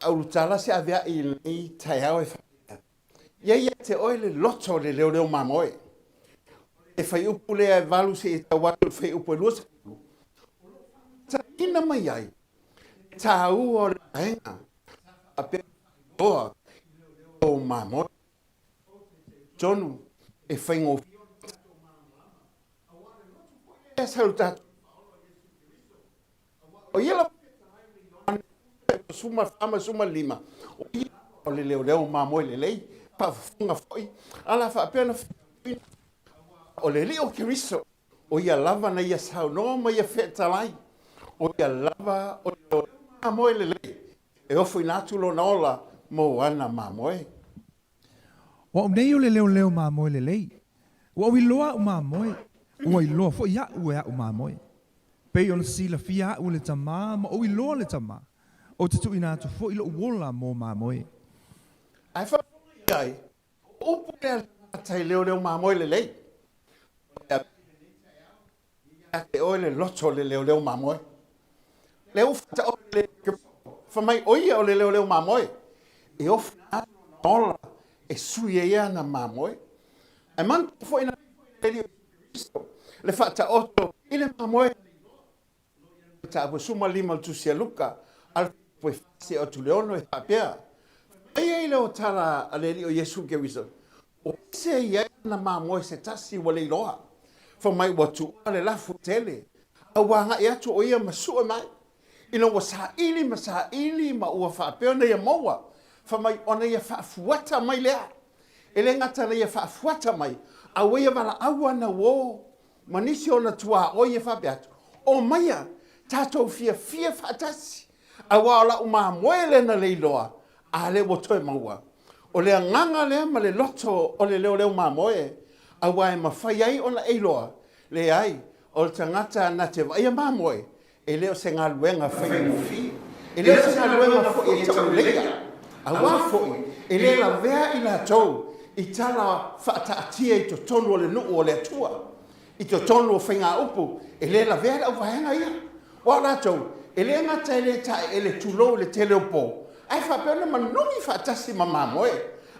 aulutala se aveai i lenei taeao e faapea, Ia ia te oe le loto o le leoleo mamoe. O le fuaiupu lea e valu seia tau atu i le fuaiupu e 20, o lo o faamatalaina mai ai le taua o le vaega sa faapea ona faailoa i leoleo mamoe. Tonu e faigofie ona tatou malamalama, aua o le loto foi lea sa i lo tatou Faaola o Iesu Keriso, aua o ia lava e fetalai ma Ioane 14 ma le 15, o ia lava o le leoleo mamoe lelei, faafofoga foi, a la faapea ona faitauina, aua o le Alii o Keriso, O ia lava na ia saunoa ma ia fetalai, o ia lava o le leoleo mamoe lelei e ofoina atu lona ola mo ana mamoe. O au nei o le leoleo mamoe lelei. Ua ou iloa aʻu mamoe, ua iloa foi aʻu e aʻu mamoe. Pei ona silafia aʻu e le Tamā ma ou iloa le Tamā, ou te tuuina atu foi loʻu ola mo mamoe. Ae faafofoga i ai, O upu lea a le tagata i leoleo mamoe lelei, o le ave i lenei taeao, ia te oe le loto o le leoleo mamoe. Lea ua faataoto le fai mai o ia o le leoleo mamoe, e ofi atu lona ola e sui ai ana mamoe. Ae manatua foi na le Alii o Iesu Keriso le faataoto i le mamoe Mataupu 15 o le Tusi a Luka, a le fuaitau e 4 seia oo atu i le 6 e faapea, Fai mai ai le otala a le Alii o Iesu Keriso, O ese e i ai ana mamoe se tasi ua le iloa, fai mai ua tuua le lafu tele, a ua agai atu o ia ma sue mai, ina ua saili ma saili ma ua faapea ona ia maua, fai mai ona ia faafuata mai lea. E le gata na ia faafuata mai, a ua ia valaau ana uo ma nisi o ona tuaoi e faapea atu, Omaia, tatou fiafia faatasi, aua o la'u mamoe lea na leiloa, a lea ua toe maua. O le agaga lea ma le loto o le leoleo mamoe, aua e mafai ai ona e iloa, leai, o le tagata na te vaaia mamoe, E le o se galuega faigofie, e le o se galuega foi e tauleia, aua foi e le lavea i latou i tala faataatia i totonu o le nuu o le Atua, i totonu o faigaupu, e le lavea le auvaega ia. Aua o latou, e le gata e le taeele tulou i le tele o po, ae faapea ona manogi faatasi ma mamoe.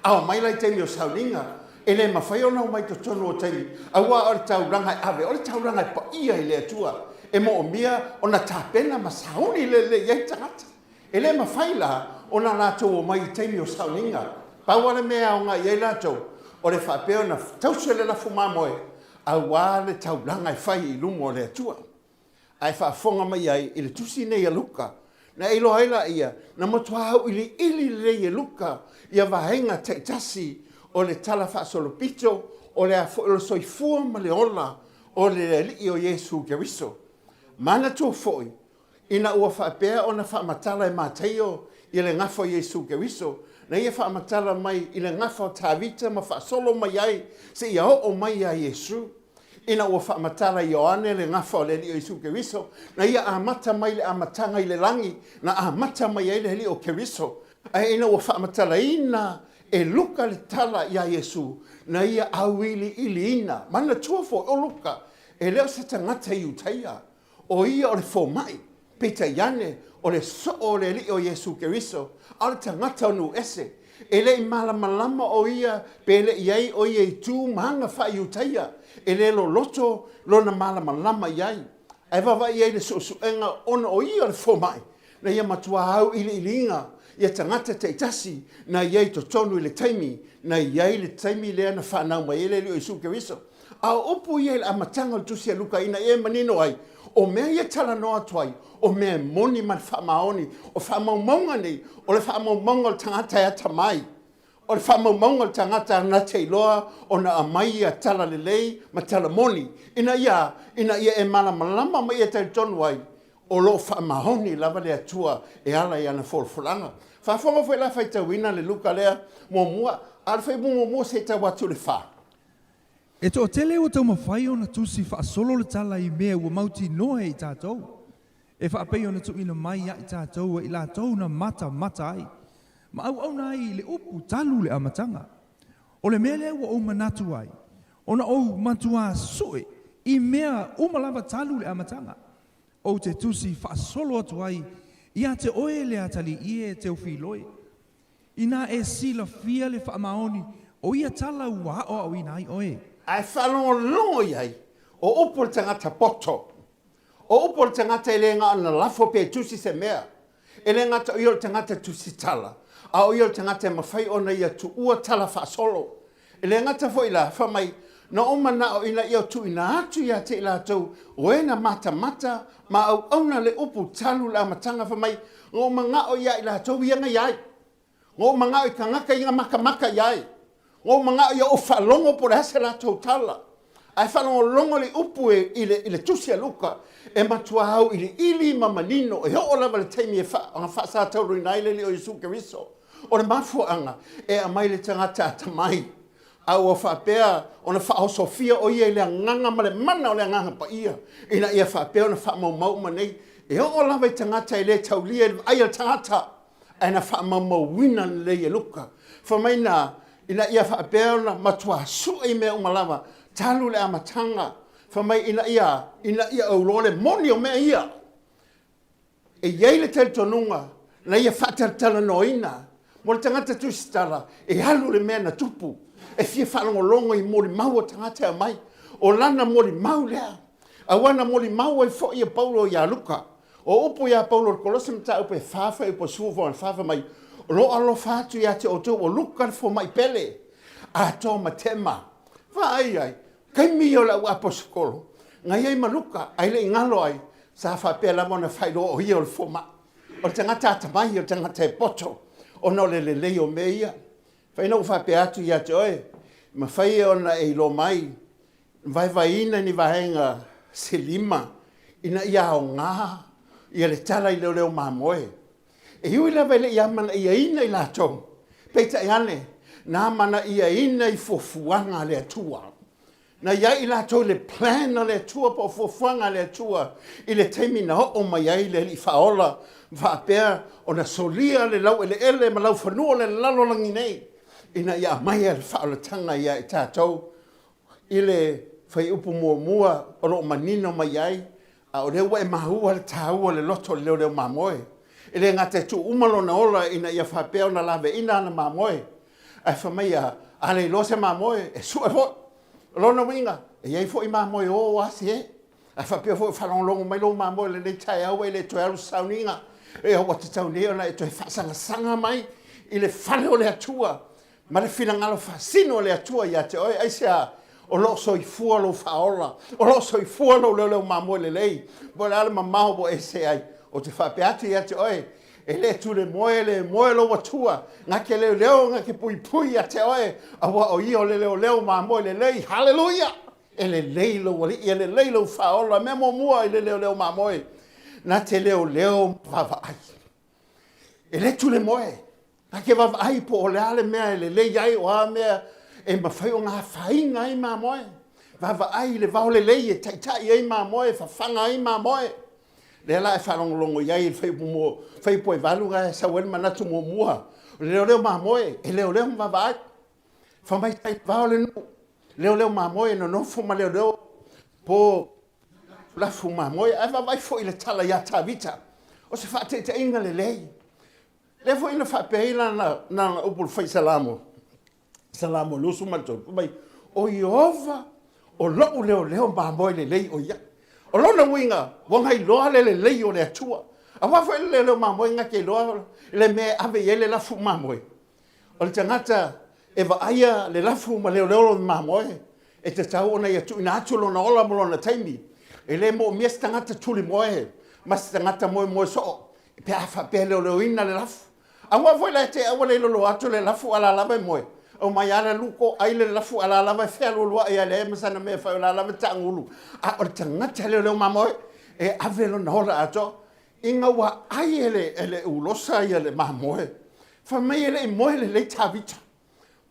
A omai la i taimi o sauniga, e le mafai ona omai i totonu o taimi, aua o le taulaga e ave, o le taulaga e paia i le Atua, e moomia ona tapena ma sauni lelei ai tagata. E le mafai la ona latou omai i taimi o sauniga. Pau lava le mea e aoga i ai latou, o le faapea ona tausi le lafu mamoe, aua le taulaga e fai i luma o le Atua. Ae faafofoga mai ai i le tusi nei a Luka, na e iloa ai laia, na matua auiliili lelei e Luka ia vaega taitasi o le Tala Faasolopito o le a foi o le soifua ma le ola o le Alii o Iesu Keriso. Manatua foi, ina ua faapea ona faamatala e Mataio ia le gafa o Iesu Keriso, na ia faamatala mai i le gafa o Tavita ma faasolo mai ai seia oo mai ia Iesu. Ina ua faamatala e Ioane le gafa o le Alii o Iesu Keriso, na ia amata mai le amataga i le lagi, na amata mai ai le Alii o Keriso. Ae ina ua faamatalaina e Luka le tala iā Iesu, na ia auiliiliina. Manatua foi, o Luka, e le o se tagata Iutaia, O ia o le fomai, peitai ane, o le soo o le Alii o Iesu Keriso, a o le tagata o nuu ese. E le i malamalama o ia pe le i ai o ia i tu ma aga faa-Iutaia, e le loloto lona malamalama i ai. Ae vaavaai i ai le suesuega ona o ia o le fomai, na ia matua auiliiliga ia tagata taitasi na i ai i totonu i le taimi na i ai le taimi lea na fanau mai ai le Alii o Iesu Keriso. A o upu ia i le amataga o le Tusi a Luka ina ia e manino ai, o mea ia e talanoa atu ai, o mea e moni ma le faamaoni. O faamaumauga nei, o le faamaumauga o le tagata e atamai. O le faamaumauga o le tagata na te iloa ona aumai ia tala lelei ma tala moni, ina ia, ina ia e malamalama ma ia talitonu ai, o lo o faamaoni lava le Atua e ala i ana folafolaga. Faafofoga foi la faitauina le Luka lea muamua, a o le fuaiupu muamua se i tau atu i le fa. E toatele ua taumafai ona tusi faasolo le tala i mea ua mautinoa e i tatou, e faapei ona tuuina mai ia i tatou e i latou na matamata ai, ma auauna ai i le upu talu le amataga. O le mea lea ua ou manatu ai, ona ou matuā sue i mea uma lava talu le amataga, ou te tusi faasolo atu ai ia te oe le atalii e Teofiloe, Inā e silafia le faamaoni o ia tala ua aoaoina ai oe. Ae faalogologo i ai, o upu a le tagata poto. O upu a le tagata e le na ona lafo pe tusi se mea. E le gata o ia o le tagata tusitala, a o ia o le tagata e mafai ona ia tuua tala faasolo. E le gata foi la, fai mai, na ou manao ina ia tuuina atu ia te i latou o e na matamata ma auauna le upu talu le amataga, fai mai, na ou manao ia i latou ia na i ai. Na ou manao i tagata ia na matamata i ai. Na ou manao ia ou faalogo po o le a se latou tala. Ae faalogologo le upu e, i, le, i le tusi a Luka, e matua auiliili ma manino, e oo lava i le taimi e faasatauroina ai le Alii o Iesu Keriso. O le mafuaaga e aumai le tagata atamai, a ua faapea ona faaosofia o ia i le agaga ma le mana o le Agaga Paia, ina ia faapea ona faamaumau uma nei. E oo lava i tagata e le taulia i le vaai a le tagata, ae na faamaumauina lelei e Luka. Fai mai na, ina ia faapea ona matua sue i mea uma lava, talu le amataga, fai mai ina ia, ina ia ou iloa le moni o mea ia. E i ai le talitonuga na ia faatalatalanoaina Mo le tagata tusitala, e alu le mea na tupu, e fia faalogologo i molimau a tagata e aumai. O lana molimau lea. Aua na molimau ai foi e Paulo ia Luka. O upu ia Paulo i le Kolose mataupu e 4 fuaiupu 14 fai mai, O lo o alofa atu ia te outou o Luka le fomai pele, atoa ma Tema. Vaai ai, taimi ia o le au aposetolo, na i ai ma Luka, ae le i galo ai, sa faapea lava ona faailoa o ia o le fomai. O le tagata atamai, o le tagata e poto, ona o le lelei o mea ia. Fai na ou faapea atu ia te oe, mafai ona e iloa mai, vaevaeina ni vaega se 5 ina ia aoga ia le tala i leoleo mamoe. E ui lava e le i amanaiaina i latou, peitai ane, na amanaiaina i fuafuaga a le Atua. Na i ai i latou i le plan a le Atua po o fuafuaga a le Atua i le taimi na oo mai ai le Alii Faaola ma faapea ona solia le laueleele ma laufanua o le lalolagi nei ina ia aumaia le faaolataga ia i tatou i le fuaiupu muamua o lo o manino mai ai, a o lea ua e maua le taua o le loto o le leoleo mamoe. E le gata e tuu uma lona ola ina ia faapea ona laveina ana mamoe, ae fai mai a, a le iloa se mamoe, e sue foi. O lona uiga, e i ai foi mamoe o asi e. Ae faapea foi o faalogologo mai lou mamoe i lenei taeao e le toe alu se sauniga, e ua tatau nei ona e toe faasagasaga mai i le fale o le Atua ma le finagalo faasino o le Atua ia te oe, aisea? O lo o soifua lou faaola, o lo o soifua lou leoleo mamoe lelei, po o le a le mamao ua e see ai. Ou te faapea atu ia te oe, e le tule moe, e le moe lou Atua, na te leoleo, na te puipui ia te oe, aua o Ia o le leoleo mamoe lelei. Haleluia! E lelei lou Alii, e lelei lou faaola. Mea muamua i le leoleo mamoe, na te leoleo ma vaavaai. E le tule moe, na te vaavaai po o le a le mea e lelei ai, o a mea e mafai ona afaina ai mamoe. Vaavaai i le vao lelei e taitai ai mamoe, e fafaga ai mamoe. Lea la e faalogologo i ai i le fuaiupu mo, fuaiupu e 8 na e sau ai le manatu muamua. O le leoleo mamoe, e leoleo ma vaavaai. Fai mai tai vao le nuu, leoleo mamoe e nonofo ma leoleo po lafu mamoe. Ae vaavaai foi i le tala ia Tavita, o se faataitaiga lelei. Lea foi na faapea ai lana, lana upu i le fai Salamo, Salamo 23, fai mai, o Ieova o lo'u leoleo mamoe lelei o ia. O lona uiga, ua na iloa le lelei o le Atua. Aua foi le leoleo mamoe na te iloa le mea e ave i ai le lafu mamoe. O le tagata e vaaia le lafu ma leoleo lona mamoe, e tatau ona ia tuuina atu lona ola ma lona taimi. E le moomia se tagata tulimoe ma se tagata moemoe soo pe a faapea e leoleoina le lafu. Aua foi la e te aua le loloa atu le lafu a la lava e moe. Omai a le luko ai le lafu a la lava e fealualuai a leai ma sana mea e fai o la lava e taagulu. A o le tagata e leoleo mamoe, e ave lona ola atoa. Ina ua ai e le, e le ulosa ia le mamoe, fai mai e le i moe lelei Tavita.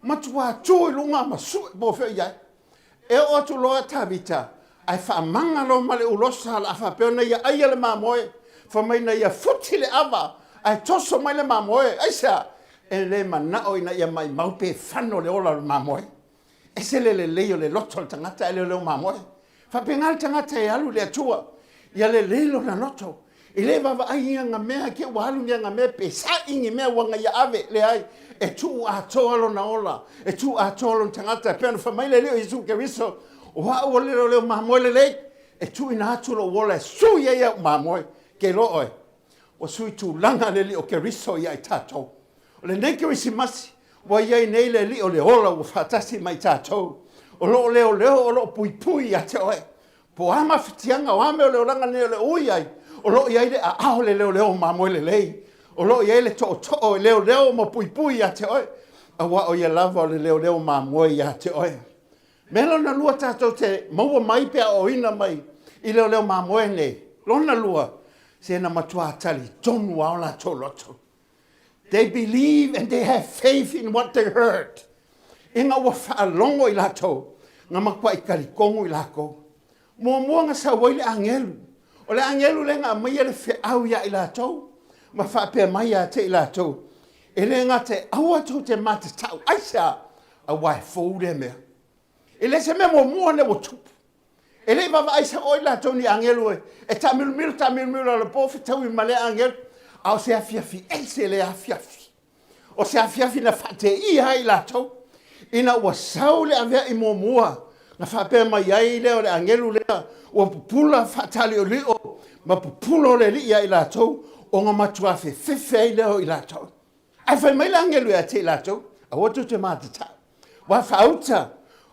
Matua tu i luga ma sue po o fea i ai. E oo atu loa Tavita, ae faamaga loa ma le ulosa o le a faapea ona ia aia le mamoe. Fai mai na ia futi le ava, ae toso mai le mamoe. Aisea? E le manao ina ia maimau pe fano le ola o le mamoe. Ese le lelei o le loto o le tagata ae le o leo mamoe. Faapena le tagata e alu i le Atua, ia lelei lona loto. E le vaavaai i ana mea, ke ua alu ni ana mea, pe sa'i ni mea ua na ia ave, leai, e tuu atoa lona ola, e tuu atoa lona tagata. E pei ona fai mai le Alii o Iesu Keriso, o au o le leoleo mamoe lelei, e tuuina atu lou ola e sui ai au mamoe. Ke iloa oe, ua sui tulaga le Alii o Keriso ia i tatou. O lenei Kerisimasi, ua i ai nei le Alii o le ola ua faatasi ma i tatou. O lo o leoleo, o lo o puipui ia te oe. Po o a mafatiaga, o a mea o le olaga nei o le ui ai, o lo o i ai le aao o le leoleo mamoe lelei. O lo o i ai le tootoo e leoleo ma puipui ia te oe, aua o ia lava o le leoleo mamoe ia te oe. Mea lona lua tatou te maua mai pe aoaoina mai i leoleo mamoe nei. Lona lua, se na matua talitonu lava o latou loto. They believe and they have faith in what they heard. Ina ua faalogo i latou, na matuai talitonu i latou. Muamua na sau ai le agelu. O le agelu lea na aumaia le feau ia i latou, ma faapea mai ia te i latou, e le gata e aua tou te matatau, aisea? Aua e fou lea mea. E le se mea muamua lea ua tupu. E le i vaavaai sao i latou ni agelu e taamilomilo taamilomilo i le po fetaui ma lea agelu, a o se afiafi ese lea afiafi. O se afiafi na faateia ai i latou, ina ua sau le avea'i muamua, na faapea mai ai lea o le agelu lea, ua pupula faatali'oli'o ma pupula o le Alii ia i latou, ona matua fefefe ai lea o i latou. Ae fai mai le agelu ia te i latou, Aua tou te matatau, ua faauta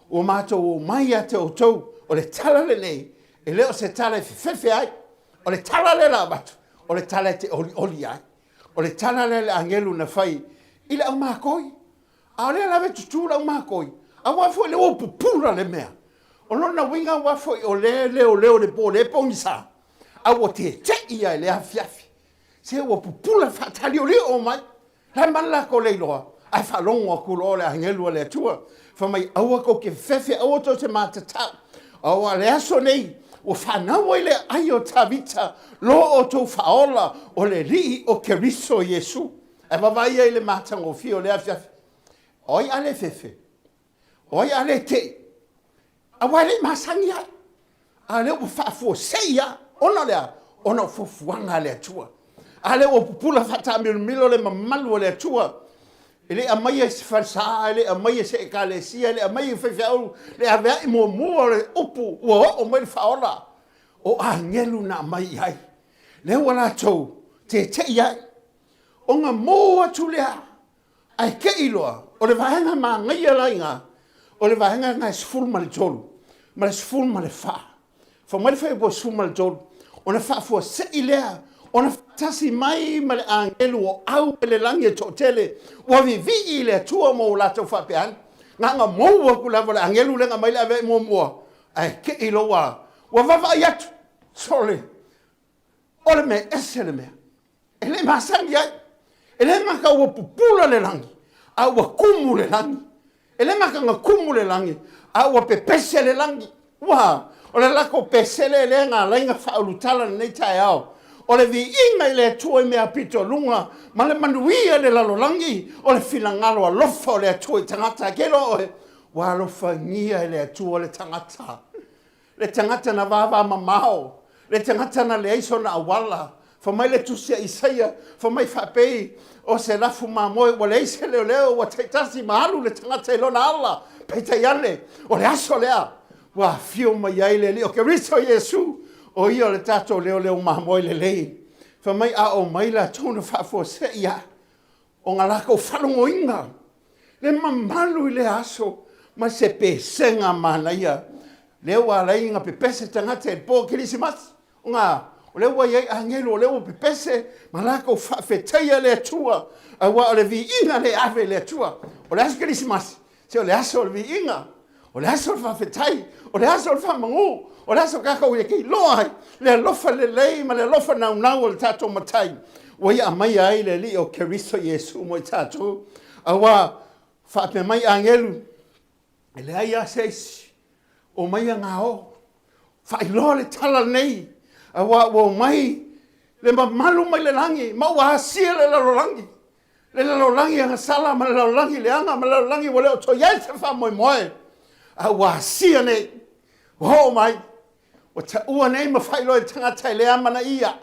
ua matou omai ia te outou, o le tala lenei, e le o se tala e fefefe ai, o le tala lea o le a avatu, o le tala e te olioli ai. O le tala lea a le agelu na fai i le aumakoi, a o lea lava e tutū le aumakoi, aua foi o lea ua pupula le mea. O lona uiga aua foi o lea e leoleo i le po o lea e pogisa, a ua tete'i lava i lea afiafi. Se ua pupula faataliolio mai. O le a le mea le latou le iloa? Ae faalogo atu loa o le agelu a le Atua, fai mai, Aua tou te fefe, aua tou te matatau, aua o le aso nei ua fanau ai le aai o Tavita, lo outou Faaola, o le Alii o Keriso Iesu. Ae vaavaai i ai i le matagofie o lea afiafi. O ai a le fefe? O ai a le tei? Aua e le i masani ai. A o lea ua faafuasei lava. Ona o le a? Ona o fuafuaga a le Atua. A lea ua pupula faataamilomilo le mamalu o le Atua. E le i aumaia i se falesa, e le i aumaia i se ekalesia, e le i aumaia i faifeau le aveai muamua o le upu ua oo mai le faaola. O agelu na aumai i ai. Lea ua latou tete'i ai. Ona mu atu lea Ae te i loa, o le vaega manaia la i ina, o le vaega lena e 13 ma le 14. Fai mai le fuaiupu 13, ona faafuasei lea ona faatasi mai ma le agelu o au mai le lagi e toatele, ua vivii i le Atua ma ua latou faapea ane, na ona mou atu lava o le agelu lea na aumai le avea'i muamua, ae te i loa ua, ua vaavaai atu, sole, o le mea ese le mea. E le i masani ai. E le gata ua pupula le lagi, a ua tumu le lagi. E le gata ina tumu le lagi, a ua pepese le lagi. Ua, o le latou pesele lea na ala ai ona faaulutala lenei taeao. O le viiga i le Atua i mea aupito luga, ma le manuia i le lalolagi, o le finagalo alofa o le Atua i tagata. E te iloa oe, ua alofagia e le Atua le tagata. Le tagata na vavamamao, le tagata na leai sona auala. Fai mai le tusi a Isaia, fai mai faapei, o se lafu mamoe ua leai se leoleo, ua taitasi ma alu le tagata i lona ala. Peitai ane, o le aso lea ua afio mai ai le Alii o Keriso Iesu, o ia o le tatou leoleo mamoe lelei. Fai mai a oo mai latou na faafuasei lava ona latou faalogoina le mamalu i lea aso ma se pesega manaia lea ua ala ai ona pepese tagata i le po o Kerisimasi, ona o lea ua i ai agelu, o lea ua pepese ma latou faafetaia le Atua, aua o le viiga lea e ave i le Atua. O le aso Kerisimasi, Se o le aso o le viiga, o le aso o le faafetai, o le aso o le faamagū, o le aso tatou e te iloa ai le alofa lelei ma le alofa naunau o le tatou Matai ua ia aumaia ai le Alii o Keriso Iesu mo i tatou. Aua faapea mai agelu, e leai lava se isi, omaia gao, faailoa le tala lenei, aua ua omai le mamalu mai le lagi ma ua asia le lalolagi. Le lalolagi agasala ma le lalolagi leaga ma le lalolagi ua le o toe i ai se faamoemoe, a ua asia nei, ua oo mai, ua taua nei ma faailoa i tagata e le amanaia,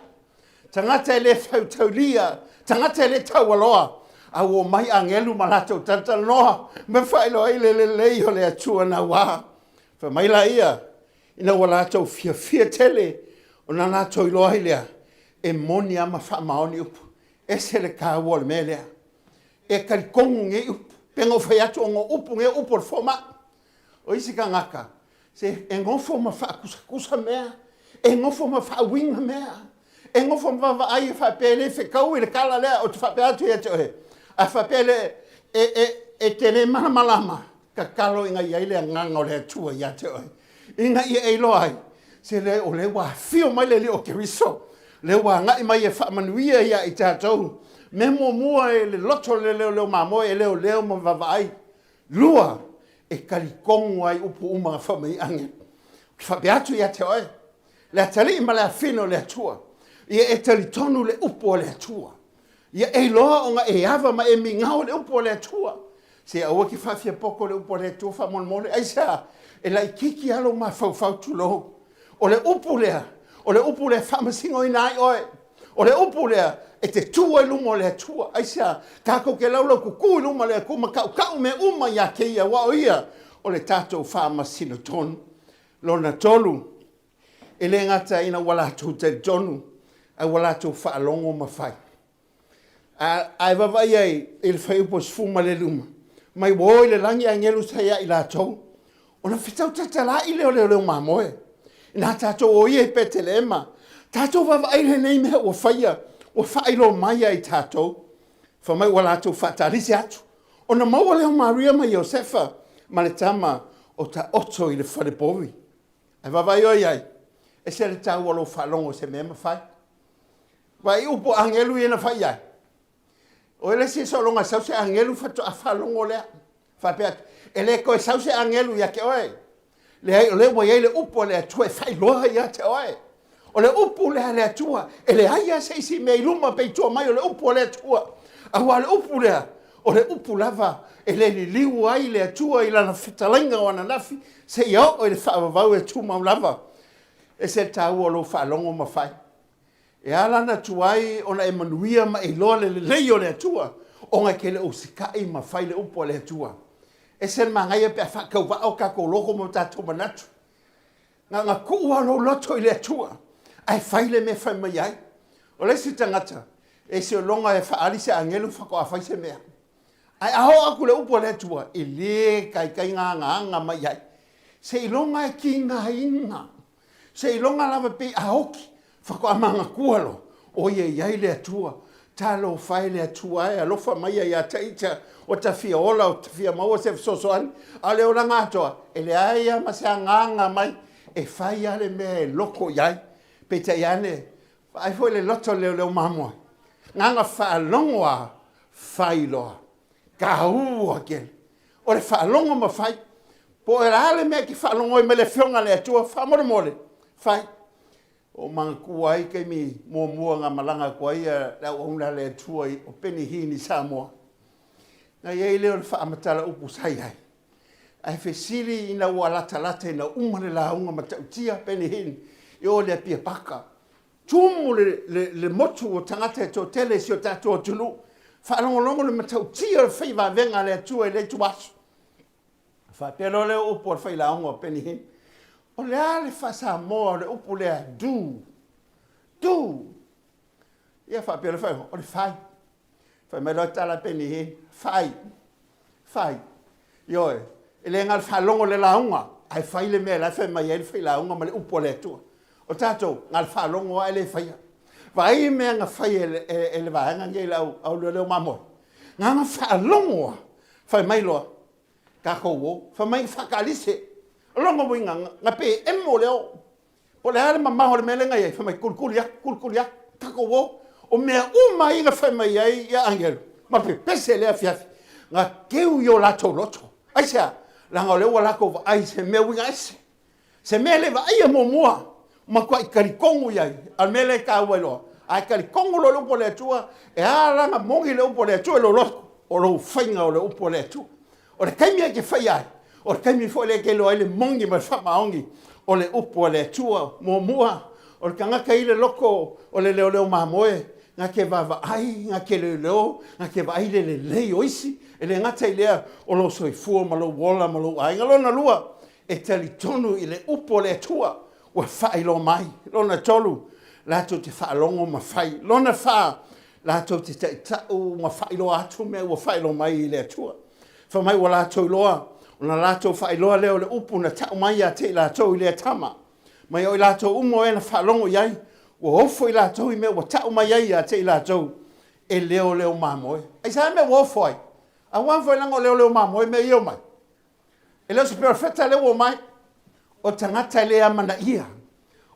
tagata e le fautaulia, tagata e le taualoa, a ua omai agelu ma latou talatalanoa ma faailoa ai le lelei o le Atua naua. Fai mai laia, ina ua latou fiafia tele ona latou iloa ai lea, e moni lava ma faamaoni upu. Ese le taua o le mea lea. E talitonu nei upu. Pei ona ou fai atu, ona o upu nei o upu a le fomai. O isi tagata, se e nofo ma faatusatusa mea, e nofo ma faauiga mea, e nofo ma vaavaai e faapea e le fetaui le tala lea, ou te faapea atu ia te oe, a faapea e, e, e, e te le malamalama, tatalo ina i ai le Agaga o le Atua ia te oe, ina ia e iloa ai, se le, o lea ua afio mai le Alii o Keriso, lea ua agai mai e faamanuia ia i tatou. Mea muamua e le loto le leoleo mamoe e leoleo ma vaavaai. Lua, e talitonu ai upu uma na fai mai ai agelu. Ou te faapea atu ia te oe, le atalii ma le afine o le Atua, ia e talitonu le upu a le Atua. Ia e iloa ona e ava ma e migao i le upu a le Atua. Se aua e te faafiapoto i le upu a le Atua faamolemole. Aisea? E laitiiti lava lou mafaufau, tulou. O le upu lea, o le upu lea e faamasinoina ai oe. O le upu lea e te tu ai luma o le Atua. Aisea? Tatou te laulau kuku i luma o le Atua ma tautau mea uma ia te Ia, aua o Ia o le tatou faamasino tonu. Lona tolu, e le gata ina ua latou talitonu, ae ua latou faalogo ma fai. A, a e vaavaai i ai i le fuaiupu 15, mai ua o i le lagi agelu sa ia i latou, ona fetau tatala'i lea o leoleo mamoe. Ina tatou o ia i Petelema, tatou vaavaai lenei mea ua faia, ua faailoa mai ia i tatou. Fai mai ua latou faatalise atu, ona maua lea o Maria ma Iosefa ma le tama o taoto i le fale povi. Ae vaavaai oe i ai, ese le taua o lou faalogo i se mea ma fai. Vaai upu a agelu ia na fai i ai. O le isi sologa e sau se agelu faatoa faalogo lea. Faapea atu, e le toe sau se agelu ia te oe. Leai, o lea ua i ai le upu a le Atua e faailoa ia te oe. O le upu lea a le Atua, e leai lava se isi mea i luma pe i tua mai o le upu a le Atua. Aua o le upu lea, o le upu lava e le liliu ai le Atua i lana fetalaiga o ananafi seia oo i le faavavau e tumau lava. E ese le taua o lou faalogo ma fai. E ala ona tuai ona e manuia ma e iloa le lelei o le Atua, ona e te le o usitai ma fai le upu a le Atua. E ese le manaia pe a faatauvaa o tatou loto ma o tatou manatu. Na ona tuu lava o lou loto i le Atua, ae fai le mea e fai mai ai. O le isi tagata, e sologa e faaali se agelu faatoa fai se mea. Ae a oo atu le upu a le Atua, e le taitai gagaaga mai ai. Seiloga e tigaina, seiloga lava pei a oti, faatoa manatua loa, o ia e i ai le Atua. Talofa e le Atua e, alofa mai ia te ita, ua ta fia ola, ua ta fia maua se fesoasoani. A o le olaga atoa, e leai lava ma se agaga mai e fai lava le mea e loko i ai. Peitai ane, vaai foi le loto o le leoleo mamoe, na ona faalogo lava, fai loa. Taua tele. O le faalogo ma fai. Po o le a le mea e te faalogo ai mai le Afioga a le Atua, faamolemole, fai. Ua ou manatua ai taimi muamua na malaga atu ai le auauna a le Atua o Benny Hinn i Samoa. Na i ai lea o le faamatala upu sa i ai. Ae fesili ina ua latalata ina uma le lauga matautia Benny Hinn i o i le Apia Paka. Tumu le, le, le motu o tagata e toatele i si o tatou atunuu. Faalogologo le matautia o le faivavega a le Atua i lea ituaso. Faapea loa lea o upu a le failauga o Benny Hinn, O le a le faa-Samoa o le upu lea do? Do! Ia faapea loa faailoga, o le fai. Fai mai loa tala a Benny Hinn, fai, fai. Ioe, e le na o le faalogo i le lauga, ae fai le mea la e fai mai ai le failauga ma le upu a le Atua. O tatou, na o le faalogo lava ae le faia. Vaai mea na fai e le, e, e le vaega nei le au, au leoleo mamoe. Na ona faalogo lava, fai mai loa, tatou o, fai mai faataalise. O lona uiga, na pe emo le o. Po o le a le mamao o le mea lea na i ai, fai mai tulikuli atu, tulikuli atu, tatou o. O mea uma ia na fai mai ai ia agelu, ma pepese i lea afiafi, na teu i o latou loto. Aisea? Leaga o lea ua latou vaai i se mea uiga ese. Se mea e le vaaia muamua, matuai talitonu i ai. A o le mea lea e taua ai loa, a e talitonu loa i le upu a le Atua, e ala ona moni le upu a le Atua i lou loto, o lou faiga o le upu a le Atua. O le taimi e te faia ai, o le taimi foi lea e te iloa ai le moni ma le faamaoni o le upu a le Atua. Muamua, o le tagata i le loto o le leoleo mamoe, na te vaavaai, na te leoleo, na te vaai le lelei o isi, e le gata i lea o lou soifua ma lou ola ma lou aiga. Lona lua, e talitonu i le upu a le Atua ua faailoa mai. Lona tolu, latou te faalogo ma fai. Lona fa, latou te taitau ma faailoa atu mea ua faailoa mai i le Atua. Fai mai ua latou iloa, ona latou faailoa lea o le upu na tau mai ia te i latou i lea tama. Mai o i latou uma o e na faalogo i ai, ua ofo i latou i mea ua tau mai ai ia te i latou e leoleo mamoe. Aisea mea ua ofo ai? Aua foi leaga o leoleo mamoe mea ia omai. E le o se perofeta lea ua omai. O tagata e le amanaia.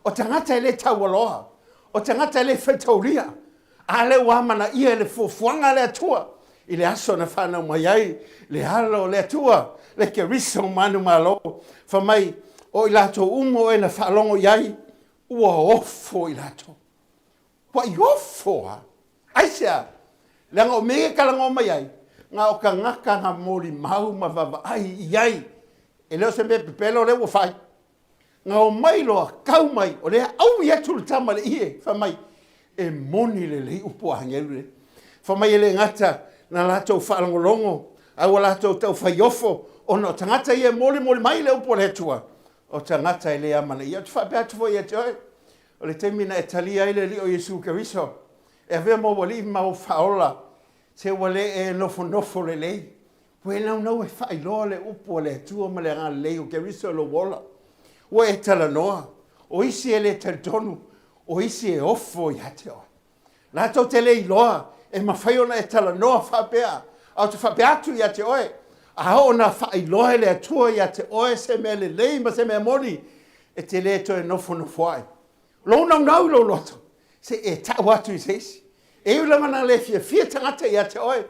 O tagata e le taualoa. O tagata e le faitaulia. A lea ua amanaia i le fuafuaga a le Atua i le aso na fanau mai ai le Alo o le Atua, le Keriso manumalo. Fai mai, o i latou uma o e na faalogo i ai, ua ofo i latou. Ua i ofo lava. Aisea? Leaga o mea ia e talanoa mai ai, na o tagata na molimau ma vaavaai i ai. E le o se mea pepelo lea ua fai. Na omai loa, tau mai, o lea aui atu le tama i le ie, fai mai, E moni lelei upu a agelu nei. Fai mai e le gata na latou faalogologo, a ua latou taufaiofo, ona o tagata ia e molimoli mai le upu a le Atua, o tagata e le amanaia. Ou te faapea atu foi ia te oe, o le taimi na e talia ai le Alii o Iesu Keriso, e avea ma ou Alii ma ou Faaola, se ua le e nofonofo lelei, ua e naunau e faailoa le upu a le Atua ma le agalelei o Keriso i lou ola. Ua e talanoa, o isi e le talitonu, o isi e ofo ia te oe. Latou te le iloa e mafai ona e talanoa faapea, a ou te faapea atu ia te oe, a oo ina faailoa e le Atua ia te oe se mea lelei ma se mea moni, e te le toe nofonofo ai. Lou naunau i lou loto, se i e tau atu i se isi. E ui lava ina le fiafia tagata ia te oe,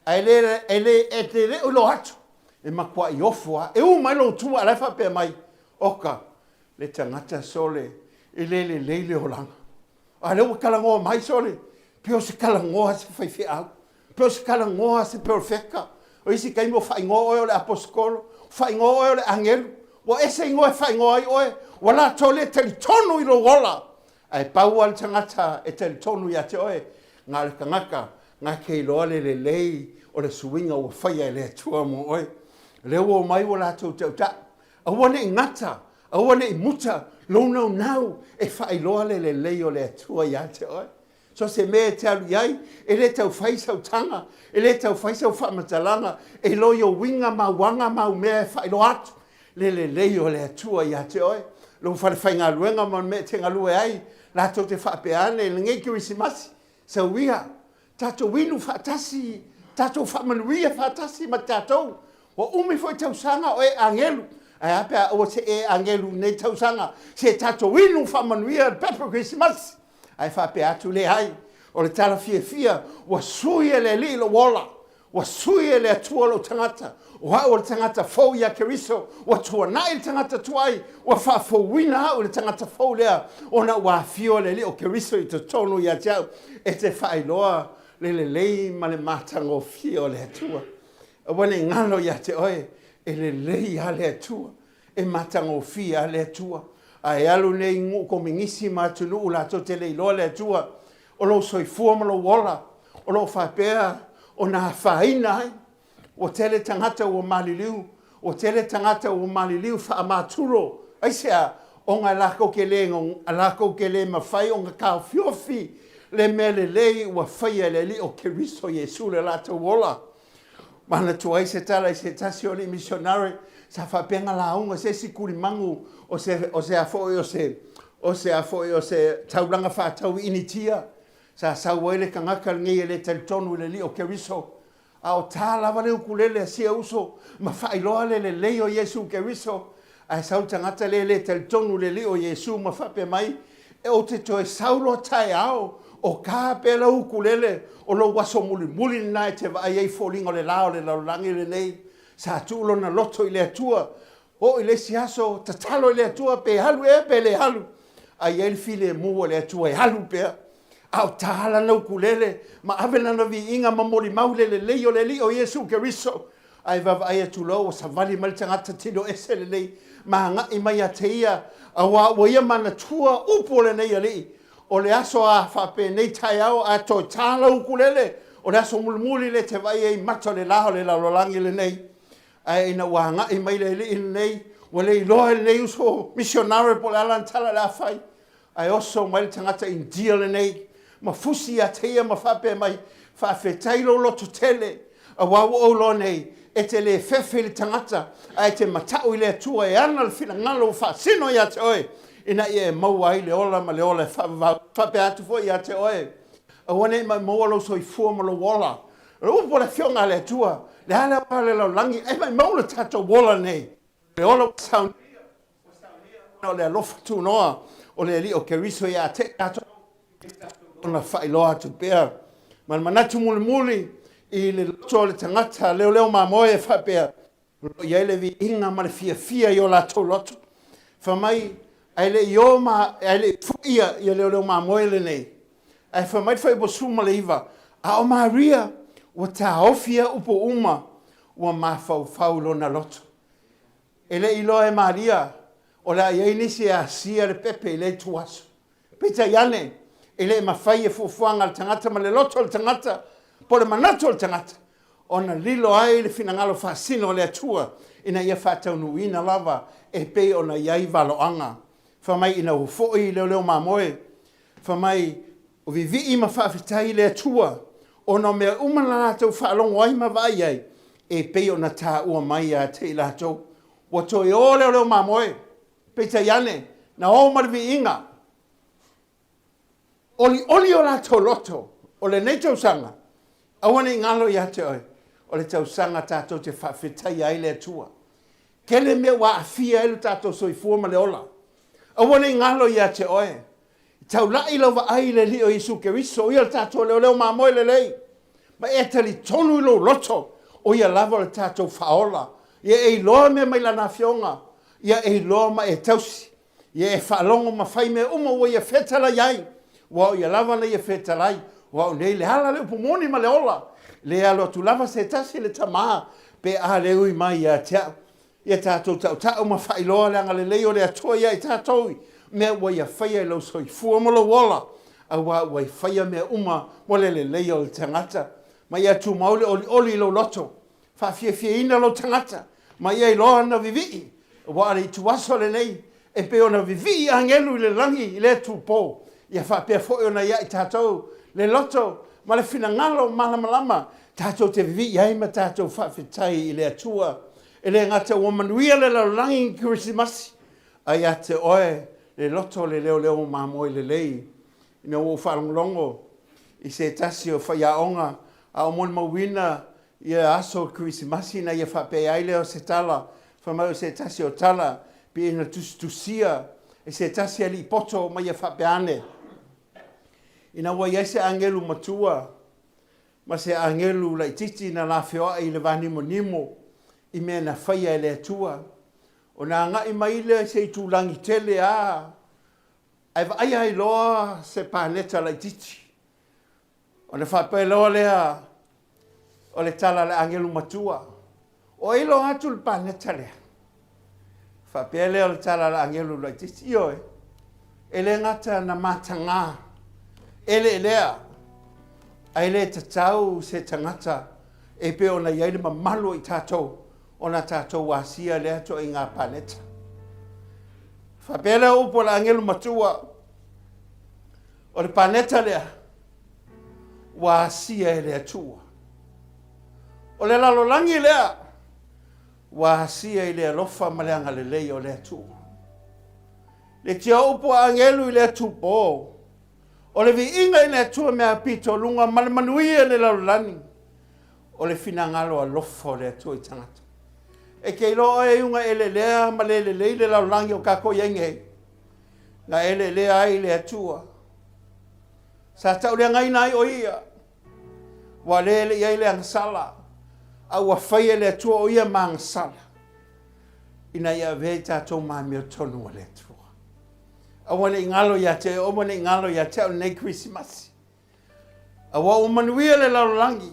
ae le, e le, e te le o iloa atu, e matuai ofo lava. E u mai lou tua a o la e faapea mai, Oka, le tagata sole, e le lelei le olaga. A o lea ua talanoa mai sole, pei o se talanoa a se faifeau, pei o se talanoa a se perofeta. O isi taimi ua faaigoa oe o le aposetolo, faaigoa oe o le agelu, ua ese igoa e faaigoa ai oe, ua latou le talitonu i lou ola. Ae pau lava le tagata e talitonu ia te oe, na o le tagata na te iloa le lelei o le suiga ua faia e le Atua mo oe. O lea ua omai ua latou tautau, Aua ne i gata, aua ne i muta lou naunau e faailoa le lelei o le Atua ia te oe. So se mea e te alu i ai, e le tau fai sau taga, e le tau fai sau faamatalaga, e iloa i ou uiga ma au aga ma au mea e faailoa atu le lelei o le Atua ia te oe. Lou falefaigaluega ma le mea e te galue ai, latou te faapea ane i lenei Kerisimasi, sau ia, tatou inu faatasi, tatou faamanuia faatasi ma tatou. Ua umi foi tausaga o e agelu, ae a pe a aua se e agelu i lenei tausaga, se tatou inu faamanuia le pepa Kerisimasi. Ae faapea atu, leai, o le tala fiafia, ua sui e le Alii lou ola, Ua sui e le Atua lou tagata, o au o le tagata fou ia Keriso, ua tuanai le tagata tuai, ua faafouina au i le tagata fou lea, ona ua afio le Alii o Keriso i totonu ia te au, e te faailoa le lelei ma le matagofie o le Atua. Aua ne i galo ia te oe, e lelei lava le Atua, e matagofie lava le Atua. A e alu nei i nuu kominisi ma atunuu latou te le iloa le Atua, o lou soifua ma lou ola o lo o faapea ona afaina ai. Ua tele tagata ua maliliu, ua tele tagata ua maliliu faamaturo. Aisea? Ona lakou te le, lakou te le mafai ona taofiofi le mea lelei ua faia e le Alii o Keriso Iesu le latou ola. Manatua ai se tala i se tasi o alii misionare sa faapea na lauga se isi tulimanu o se, o se a foi o se, o se a foi o se taulaga faatau i Initia. Sa sau ai le tagata lenei e le talitonu i le Alii o Keriso, a o ta lava le ukulele a sia uso ma faailoa le lelei o Iesu Keriso. Ae sau le tagata lea e le talitonu i le Alii o Iesu ma faapea mai, Ou te toe sau loa taeao, o ka pea lau ukulele, o lou aso mulimuli lena e te vaai ai i foliga o le la o le lalolagi lenei. Sa tuu lona loto i le Atua. Oo i le isi aso, tatalo i le Atua pe alu ea pe le alu. A i ai le filemu a le Atua e alu pea. A o ta lana ukulele ma ave lana viiga ma molimau i le lelei o le Alii o Iesu Keriso. Ae vaavaai atu loa ua savali mai le tagata tino ese lelei ma agai mai ia te ia, auā ua ia manatua upu o lenei alii, O le aso a faapenei taeao ae toe tā lau ukulele, o le aso mulimuli lea e te vaai ai i mata o le la o le lalolagi lenei. Ae ina ua agai mai le alii lenei, ua le iloa e lenei uso misionare po o le a lana tala o le a fai, Ae oso mai le tagata India lenei ma fusi ia te ia ma faapea mai, Faafetai lou loto tele, auā ua ou iloa nei, e te le fefe i le tagata, ae e te mata'u i le Atua e ana le finagalo ua faasino ia te oe, ina ia e maua ai le ola ma le ola e faavavau. Faapea atu foi ia te oe, aua ne i maumau'a lou soifua ma lou ola. O le upu a le Afioga a le Atua, le a le aoga o le lalolagi, ae maumau lo tatou ola nei. O le ola ua saunia, Ona o le alofa tunoa o le Alii o Keriso ia te tatou, ona faailoa atu pea ma le manatu mulimuli i le loto o le tagata leoleo mamoe e faapea, o lo o i ai le viiga ma le fiafia i o latou loto. Fai mai, ae le i o ma, ae le i foi ia leoleo mamoe lenei, ae fai mai le fuaiupu 19, a o Maria ua taofi ia upu uma, ua mafaufau i lona loto. E le i iloa e Maria o le a i ai nisi e asia le pepe i lea ituaso. Peitai ane, E le mafai e fuafuaga a le tagata ma le loto o le tagata po o le manatu o le tagata ona lilo ai le finagalo faasino o le Atua ina ia faataunuuina lava e pei ona i ai valoaga. Fai mai ina ua foi leoleo mamoe, fai mai o vivii ma faafetai i le Atua ona o mea uma na latou faalogo ai ma vaai ai e pei ona taua mai ia te i latou. Ua toe o leoleo mamoe, peitai ane, na o ma le viiga. Olioli o latou loto o lenei tausaga, aua ne i galo ia te oe, o le tausaga tatou te faafetaia ai le Atua. Tele mea ua aafia ai lo tatou soifua ma le ola. Aua ne i galo ia te oe, taulai lau vaai i le Alii o Iesu Keriso, o ia le tatou leoleo mamoe lelei, ma e talitonu i lou loto, o ia lava o le tatou Faaola. Ia e iloa mea mai Lana Afioga, ia e iloa ma e tausi. Ia e faalogo ma fai mea uma ua ia fetalai ai, ua o ia lava na ia fetalai, ua o nei le ala, le upu moni ma le ola. E le alo atu lava se tasi i le Tama pe a le ui mai ia te au. Ia tatou tautau ma faailoa le agalelei o le Atua ia i tatou i mea ua ia faia i lou soifua ma lou ola, aua ua ia faia mea uma mo le lelei o le tagata. Ma ia tumau le olioli i lou loto Faafiafiaina lou tagata ma ia iloa ana vivii, aua o le ituaso lenei e pei ona vivii agelu i le lagi i lea itupo, ia faapea foi ona ia i tatou le loto ma le finagalo malamalama tatou te vivii ai ma tatou faafetai i le Atua. E le gata ua manuia le lalolagi i Kerisimasi, a ia te oe le loto le leoleo mamoe lelei. Ina ua ou faalogologo i se tasi o faiaoga a o molimauina ia aso o Kerisimasi ina ia faapea ai lea o se tala, fai mai o se tasi o tala pei ona tusitusia e se tasi alii poto ma ia faapea ane, Ina ua i ai se agelu matua ma se agelu laitiiti na la feoai i le vanimonimo i mea na faia e le Atua, ona agai mai lea i se itulagi tele a ae vaaia ai loa se paneta laitiiti. Ona faapea loa lea o le tala a le agelu matua, O ai loa atu le paneta lea? Faapea lea o le tala a le agelu laitiiti, Ioe, e le gata na mataga eleelea, ae le tatau se tagata e pei ona i ai le mamalu o i tatou ona tatou asia lea ituaiga paneta. Faapea lea o upu a le agelu matua, O le paneta lea ua asia e le Atua. O le lalolagi lea ua asia i le alofa ma le agalelei o le Atua. Le tia upu a agelu i le atupo, o le viiga i le Atua mea pitoluga ma le manuia i le lalolagi, o le finagalo alofa o le Atua i tagata. E te iloa oe e iuga eleelea ma le lelei le lalolagi o tatou i ai nei. Na eleelea ai le Atua. Sa tauleagaina ai o ia, ua le le i ai le agasala, a ua fai e le Atua o ia ma agasala, ina ia avea i tatou ma amiotonu a le Atua. Aua ne i galo ia te oe, aua ne i galo ia te au lenei Kerisimasi. Aua ua manuia le lalolagi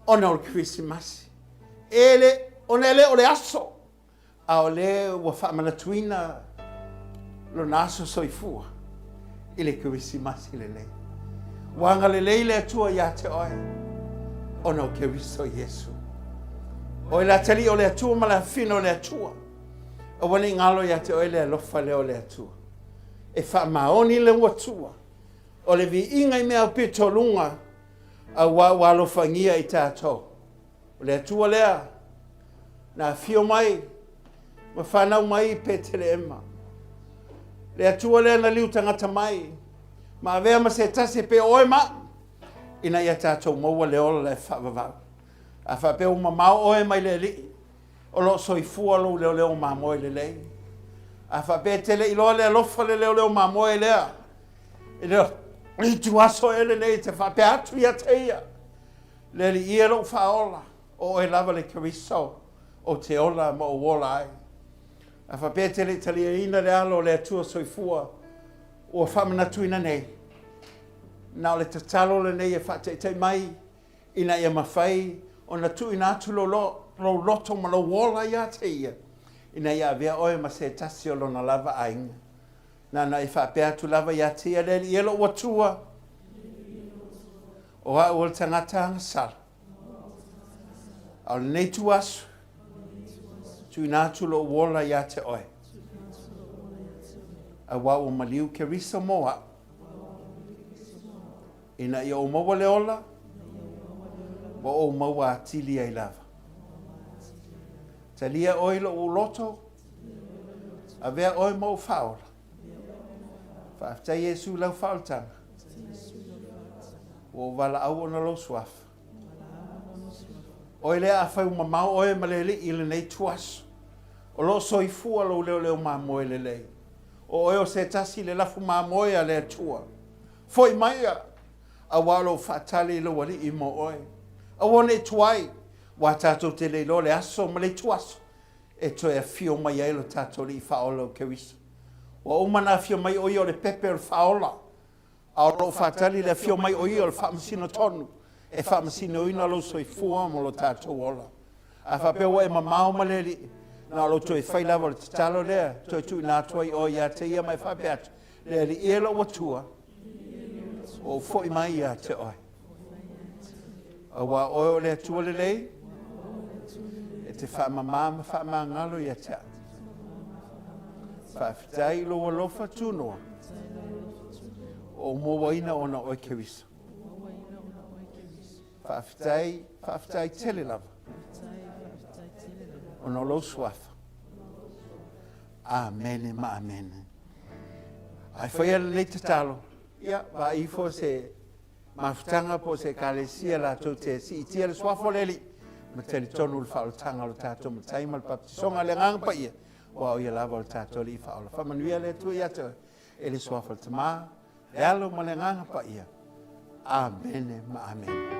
ona o le Kerisimasi. E le, ona e le o le aso, a o lea ua faamanatuina lona aso soifua i le Kerisimasi lenei. Ua agalelei le Atua ia te oe ona o Keriso Iesu. Oe le atalii o le Atua ma le afafine o le Atua, aua ne i galo ia te oe le alofa lea o le Atua. E faamaoni le Atua o le viiga i mea aupito luga, aua ua alofagia i tatou. O le Atua lea na afio mai ma fanau mai i Peteleema. Le Atua lea na liu tagata mai ma avea ma se tasi e pei o oe ma au, ina ia tatou maua le ola e faavavau. A faapea ua mamao oe mai le Alii, o lo o soifua lou leoleo mamoe lelei. A faapea e te le iloa le alofa le leoleo mamoe lea, e le ituaso ea lenei e te faapea atu ia te ia, Le Alii e lou faaola, o oe lava le Keriso ou te ola ma ou ola ai. A faapea e te le i taliaina le alo o le Atua soifua ua faamanatuina nei, na o le tatalo lenei e faataitai mai ina ia mafai ona tuuina atu lou loto ma lou ola ia te ia, ina ia avea oe ma se tasi o lona lava aiga. Na ona e faapea atu lava ia te ia, Le Alii e lou Atua, o au o le tagata agasala. A o lenei ituaso, tuuina atu lou ola ia te oe, auā ua maliu Keriso mo au, ina ia ou maua le ola, ua ou maua atili ai lava. Talia oe i lou loto, avea oe ma ou faaola. Faafetai Iesu i lau faaolataga. Ua ou valaau ona lou suafa. Oe lea afai ua mamao oe ma le Alii i lenei ituaso, o lo o soifua lou leoleo mamoe lelei. O oe o se tasi le lafu mamoe a le Atua. Foi maia, auā o lo o faatali lou Alii mo oe. Aua ne i tuai, Aua tatou te le iloa le aso ma le ituaso e toe afio mai ai lo tatou Alii Faaola o Keriso. Ua uma ona afio mai o Ia o le pepe o le faaola, a o lo o faatali le afio mai o Ia o le faamasino tonu e faamasinoina lou soifua ma lo tatou ola. A faapea ua e mamao ma le Alii, na o lou toe fai lava o le tatalo lea, toe tuuina atu ai oe ia te Ia ma e faapea atu, Le Alii e lou Atua, ua ou foi mai ia te oe. Auā oe o le Atua lelei, e te faamamā ma faamagalo ia te au. Faafetai i lou alofa tunoa, ua ou mauaina ona oe Keriso. Faafetai, faafetai tele lava, ona o lou suafa. Amene ma amene. Ae faia lenei tatalo, ia, vaai ifo se mafutaga po o se Ekalesia latou te siitia le Suafa o le Alii ma talitonu i le faaolataga o le tatou Matai ma le Baptisoga a le Agaga Paia, aua o Ia lava o le tatou Alii Faaola. Faamanuia le Atua ia te oe e le Suafa o le Tama, le Alo ma le Agaga Paia. Amene ma amene.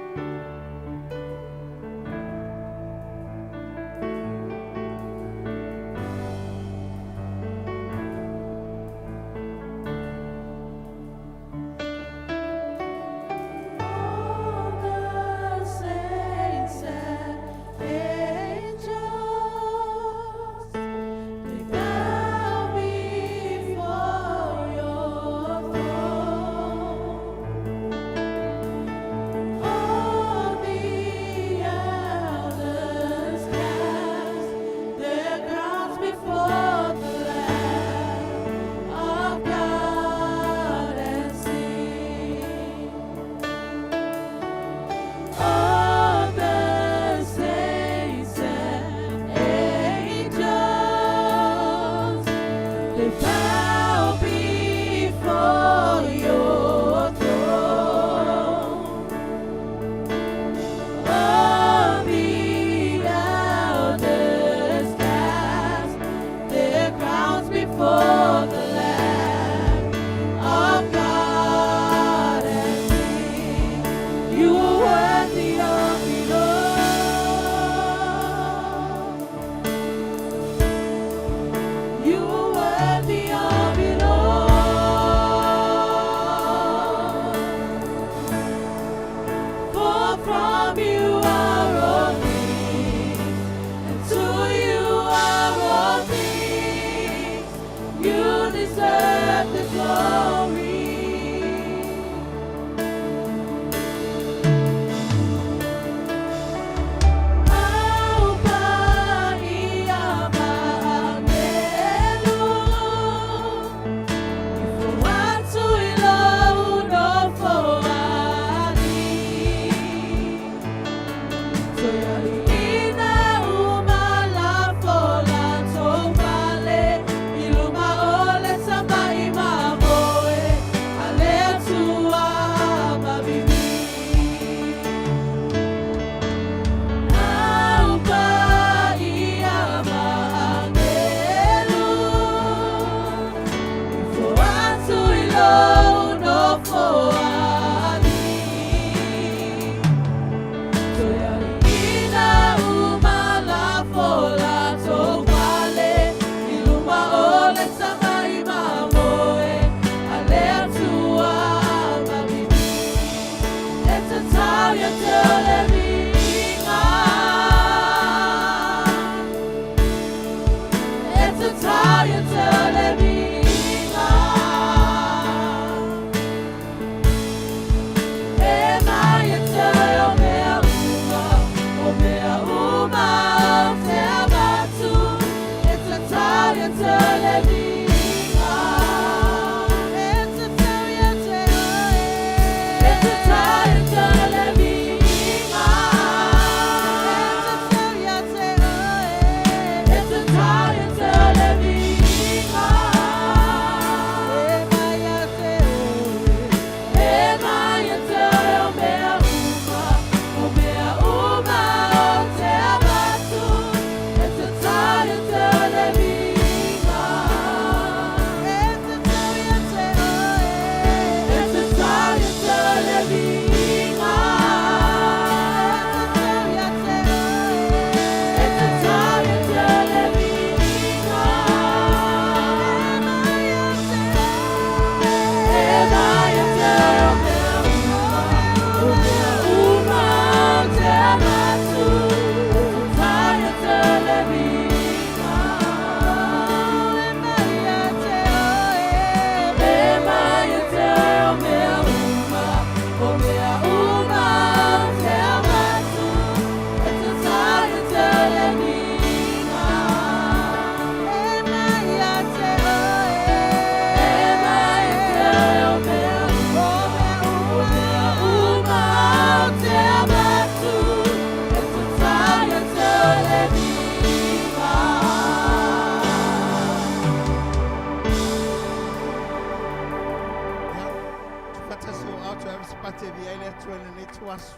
ituaso.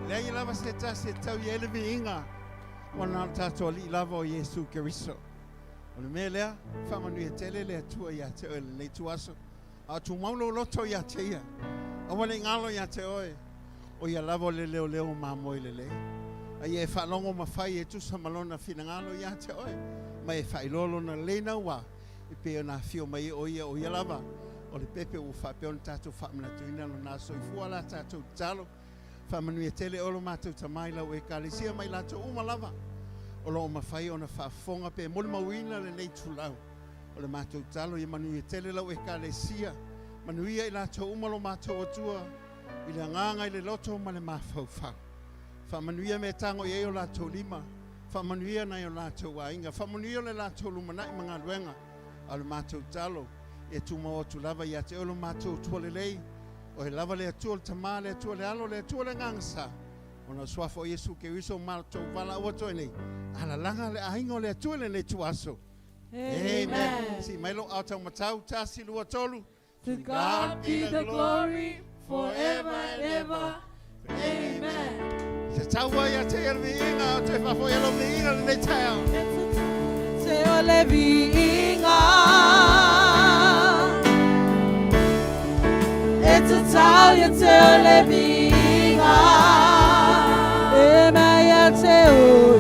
Leai lava se tasi e tau i ai le viiga, ua na o le tatou Alii lava o Iesu Keriso. O le mea lea, faamanuia tele le Atua ia te oe i lenei ituaso. A o tumau lou loto ia te Ia, aua ne i galo ia te oe, o Ia lava o le leoleo mamoe lelei. A ia e faalogo ma fai e tusa ma Lona finagalo ia te oe, ma e faailoa Lona lelei naua, e pei ona afio mai ai o Ia, o Ia lava o le pepe ua faapea ona tatou faamanatuina Lona soifua la tatou tatalo. Faamanuia tele oe lo matou Tama i lau Ekalesia ma i latou uma lava o lo o mafai ona faafofoga pe molimauina lenei itulau. O le matou tatalo ia manuia tele lau Ekalesia, manuia i latou uma lo matou Atua i le agaga i le loto ma le mafaufau. Faamanuia mea e tago i ai o latou lima, faamanuia nai o latou aiga, faamanuia le latou lumanai ma galuega. A o le matou tatalo, ia tumau atu lava ia te oe lo matou Atua lelei, Oe lava le Atua, le Tama, le Atua, le Alo, le Atua, le Agaga Sa, ona o le suafa o Iesu Keriso matou valaau atu ai nei, alalaga le aiga o le Atua i lenei ituaso. Amen. Sii mai lou aao taumatau, tasi, lua, tolu. To God be the glory forever and ever. Amen. Se taua ia te ia le viiga, o te faafoi ia lou viiga lenei taeao. Te o le viiga E tatau ia te o le viiga E mai ia te o.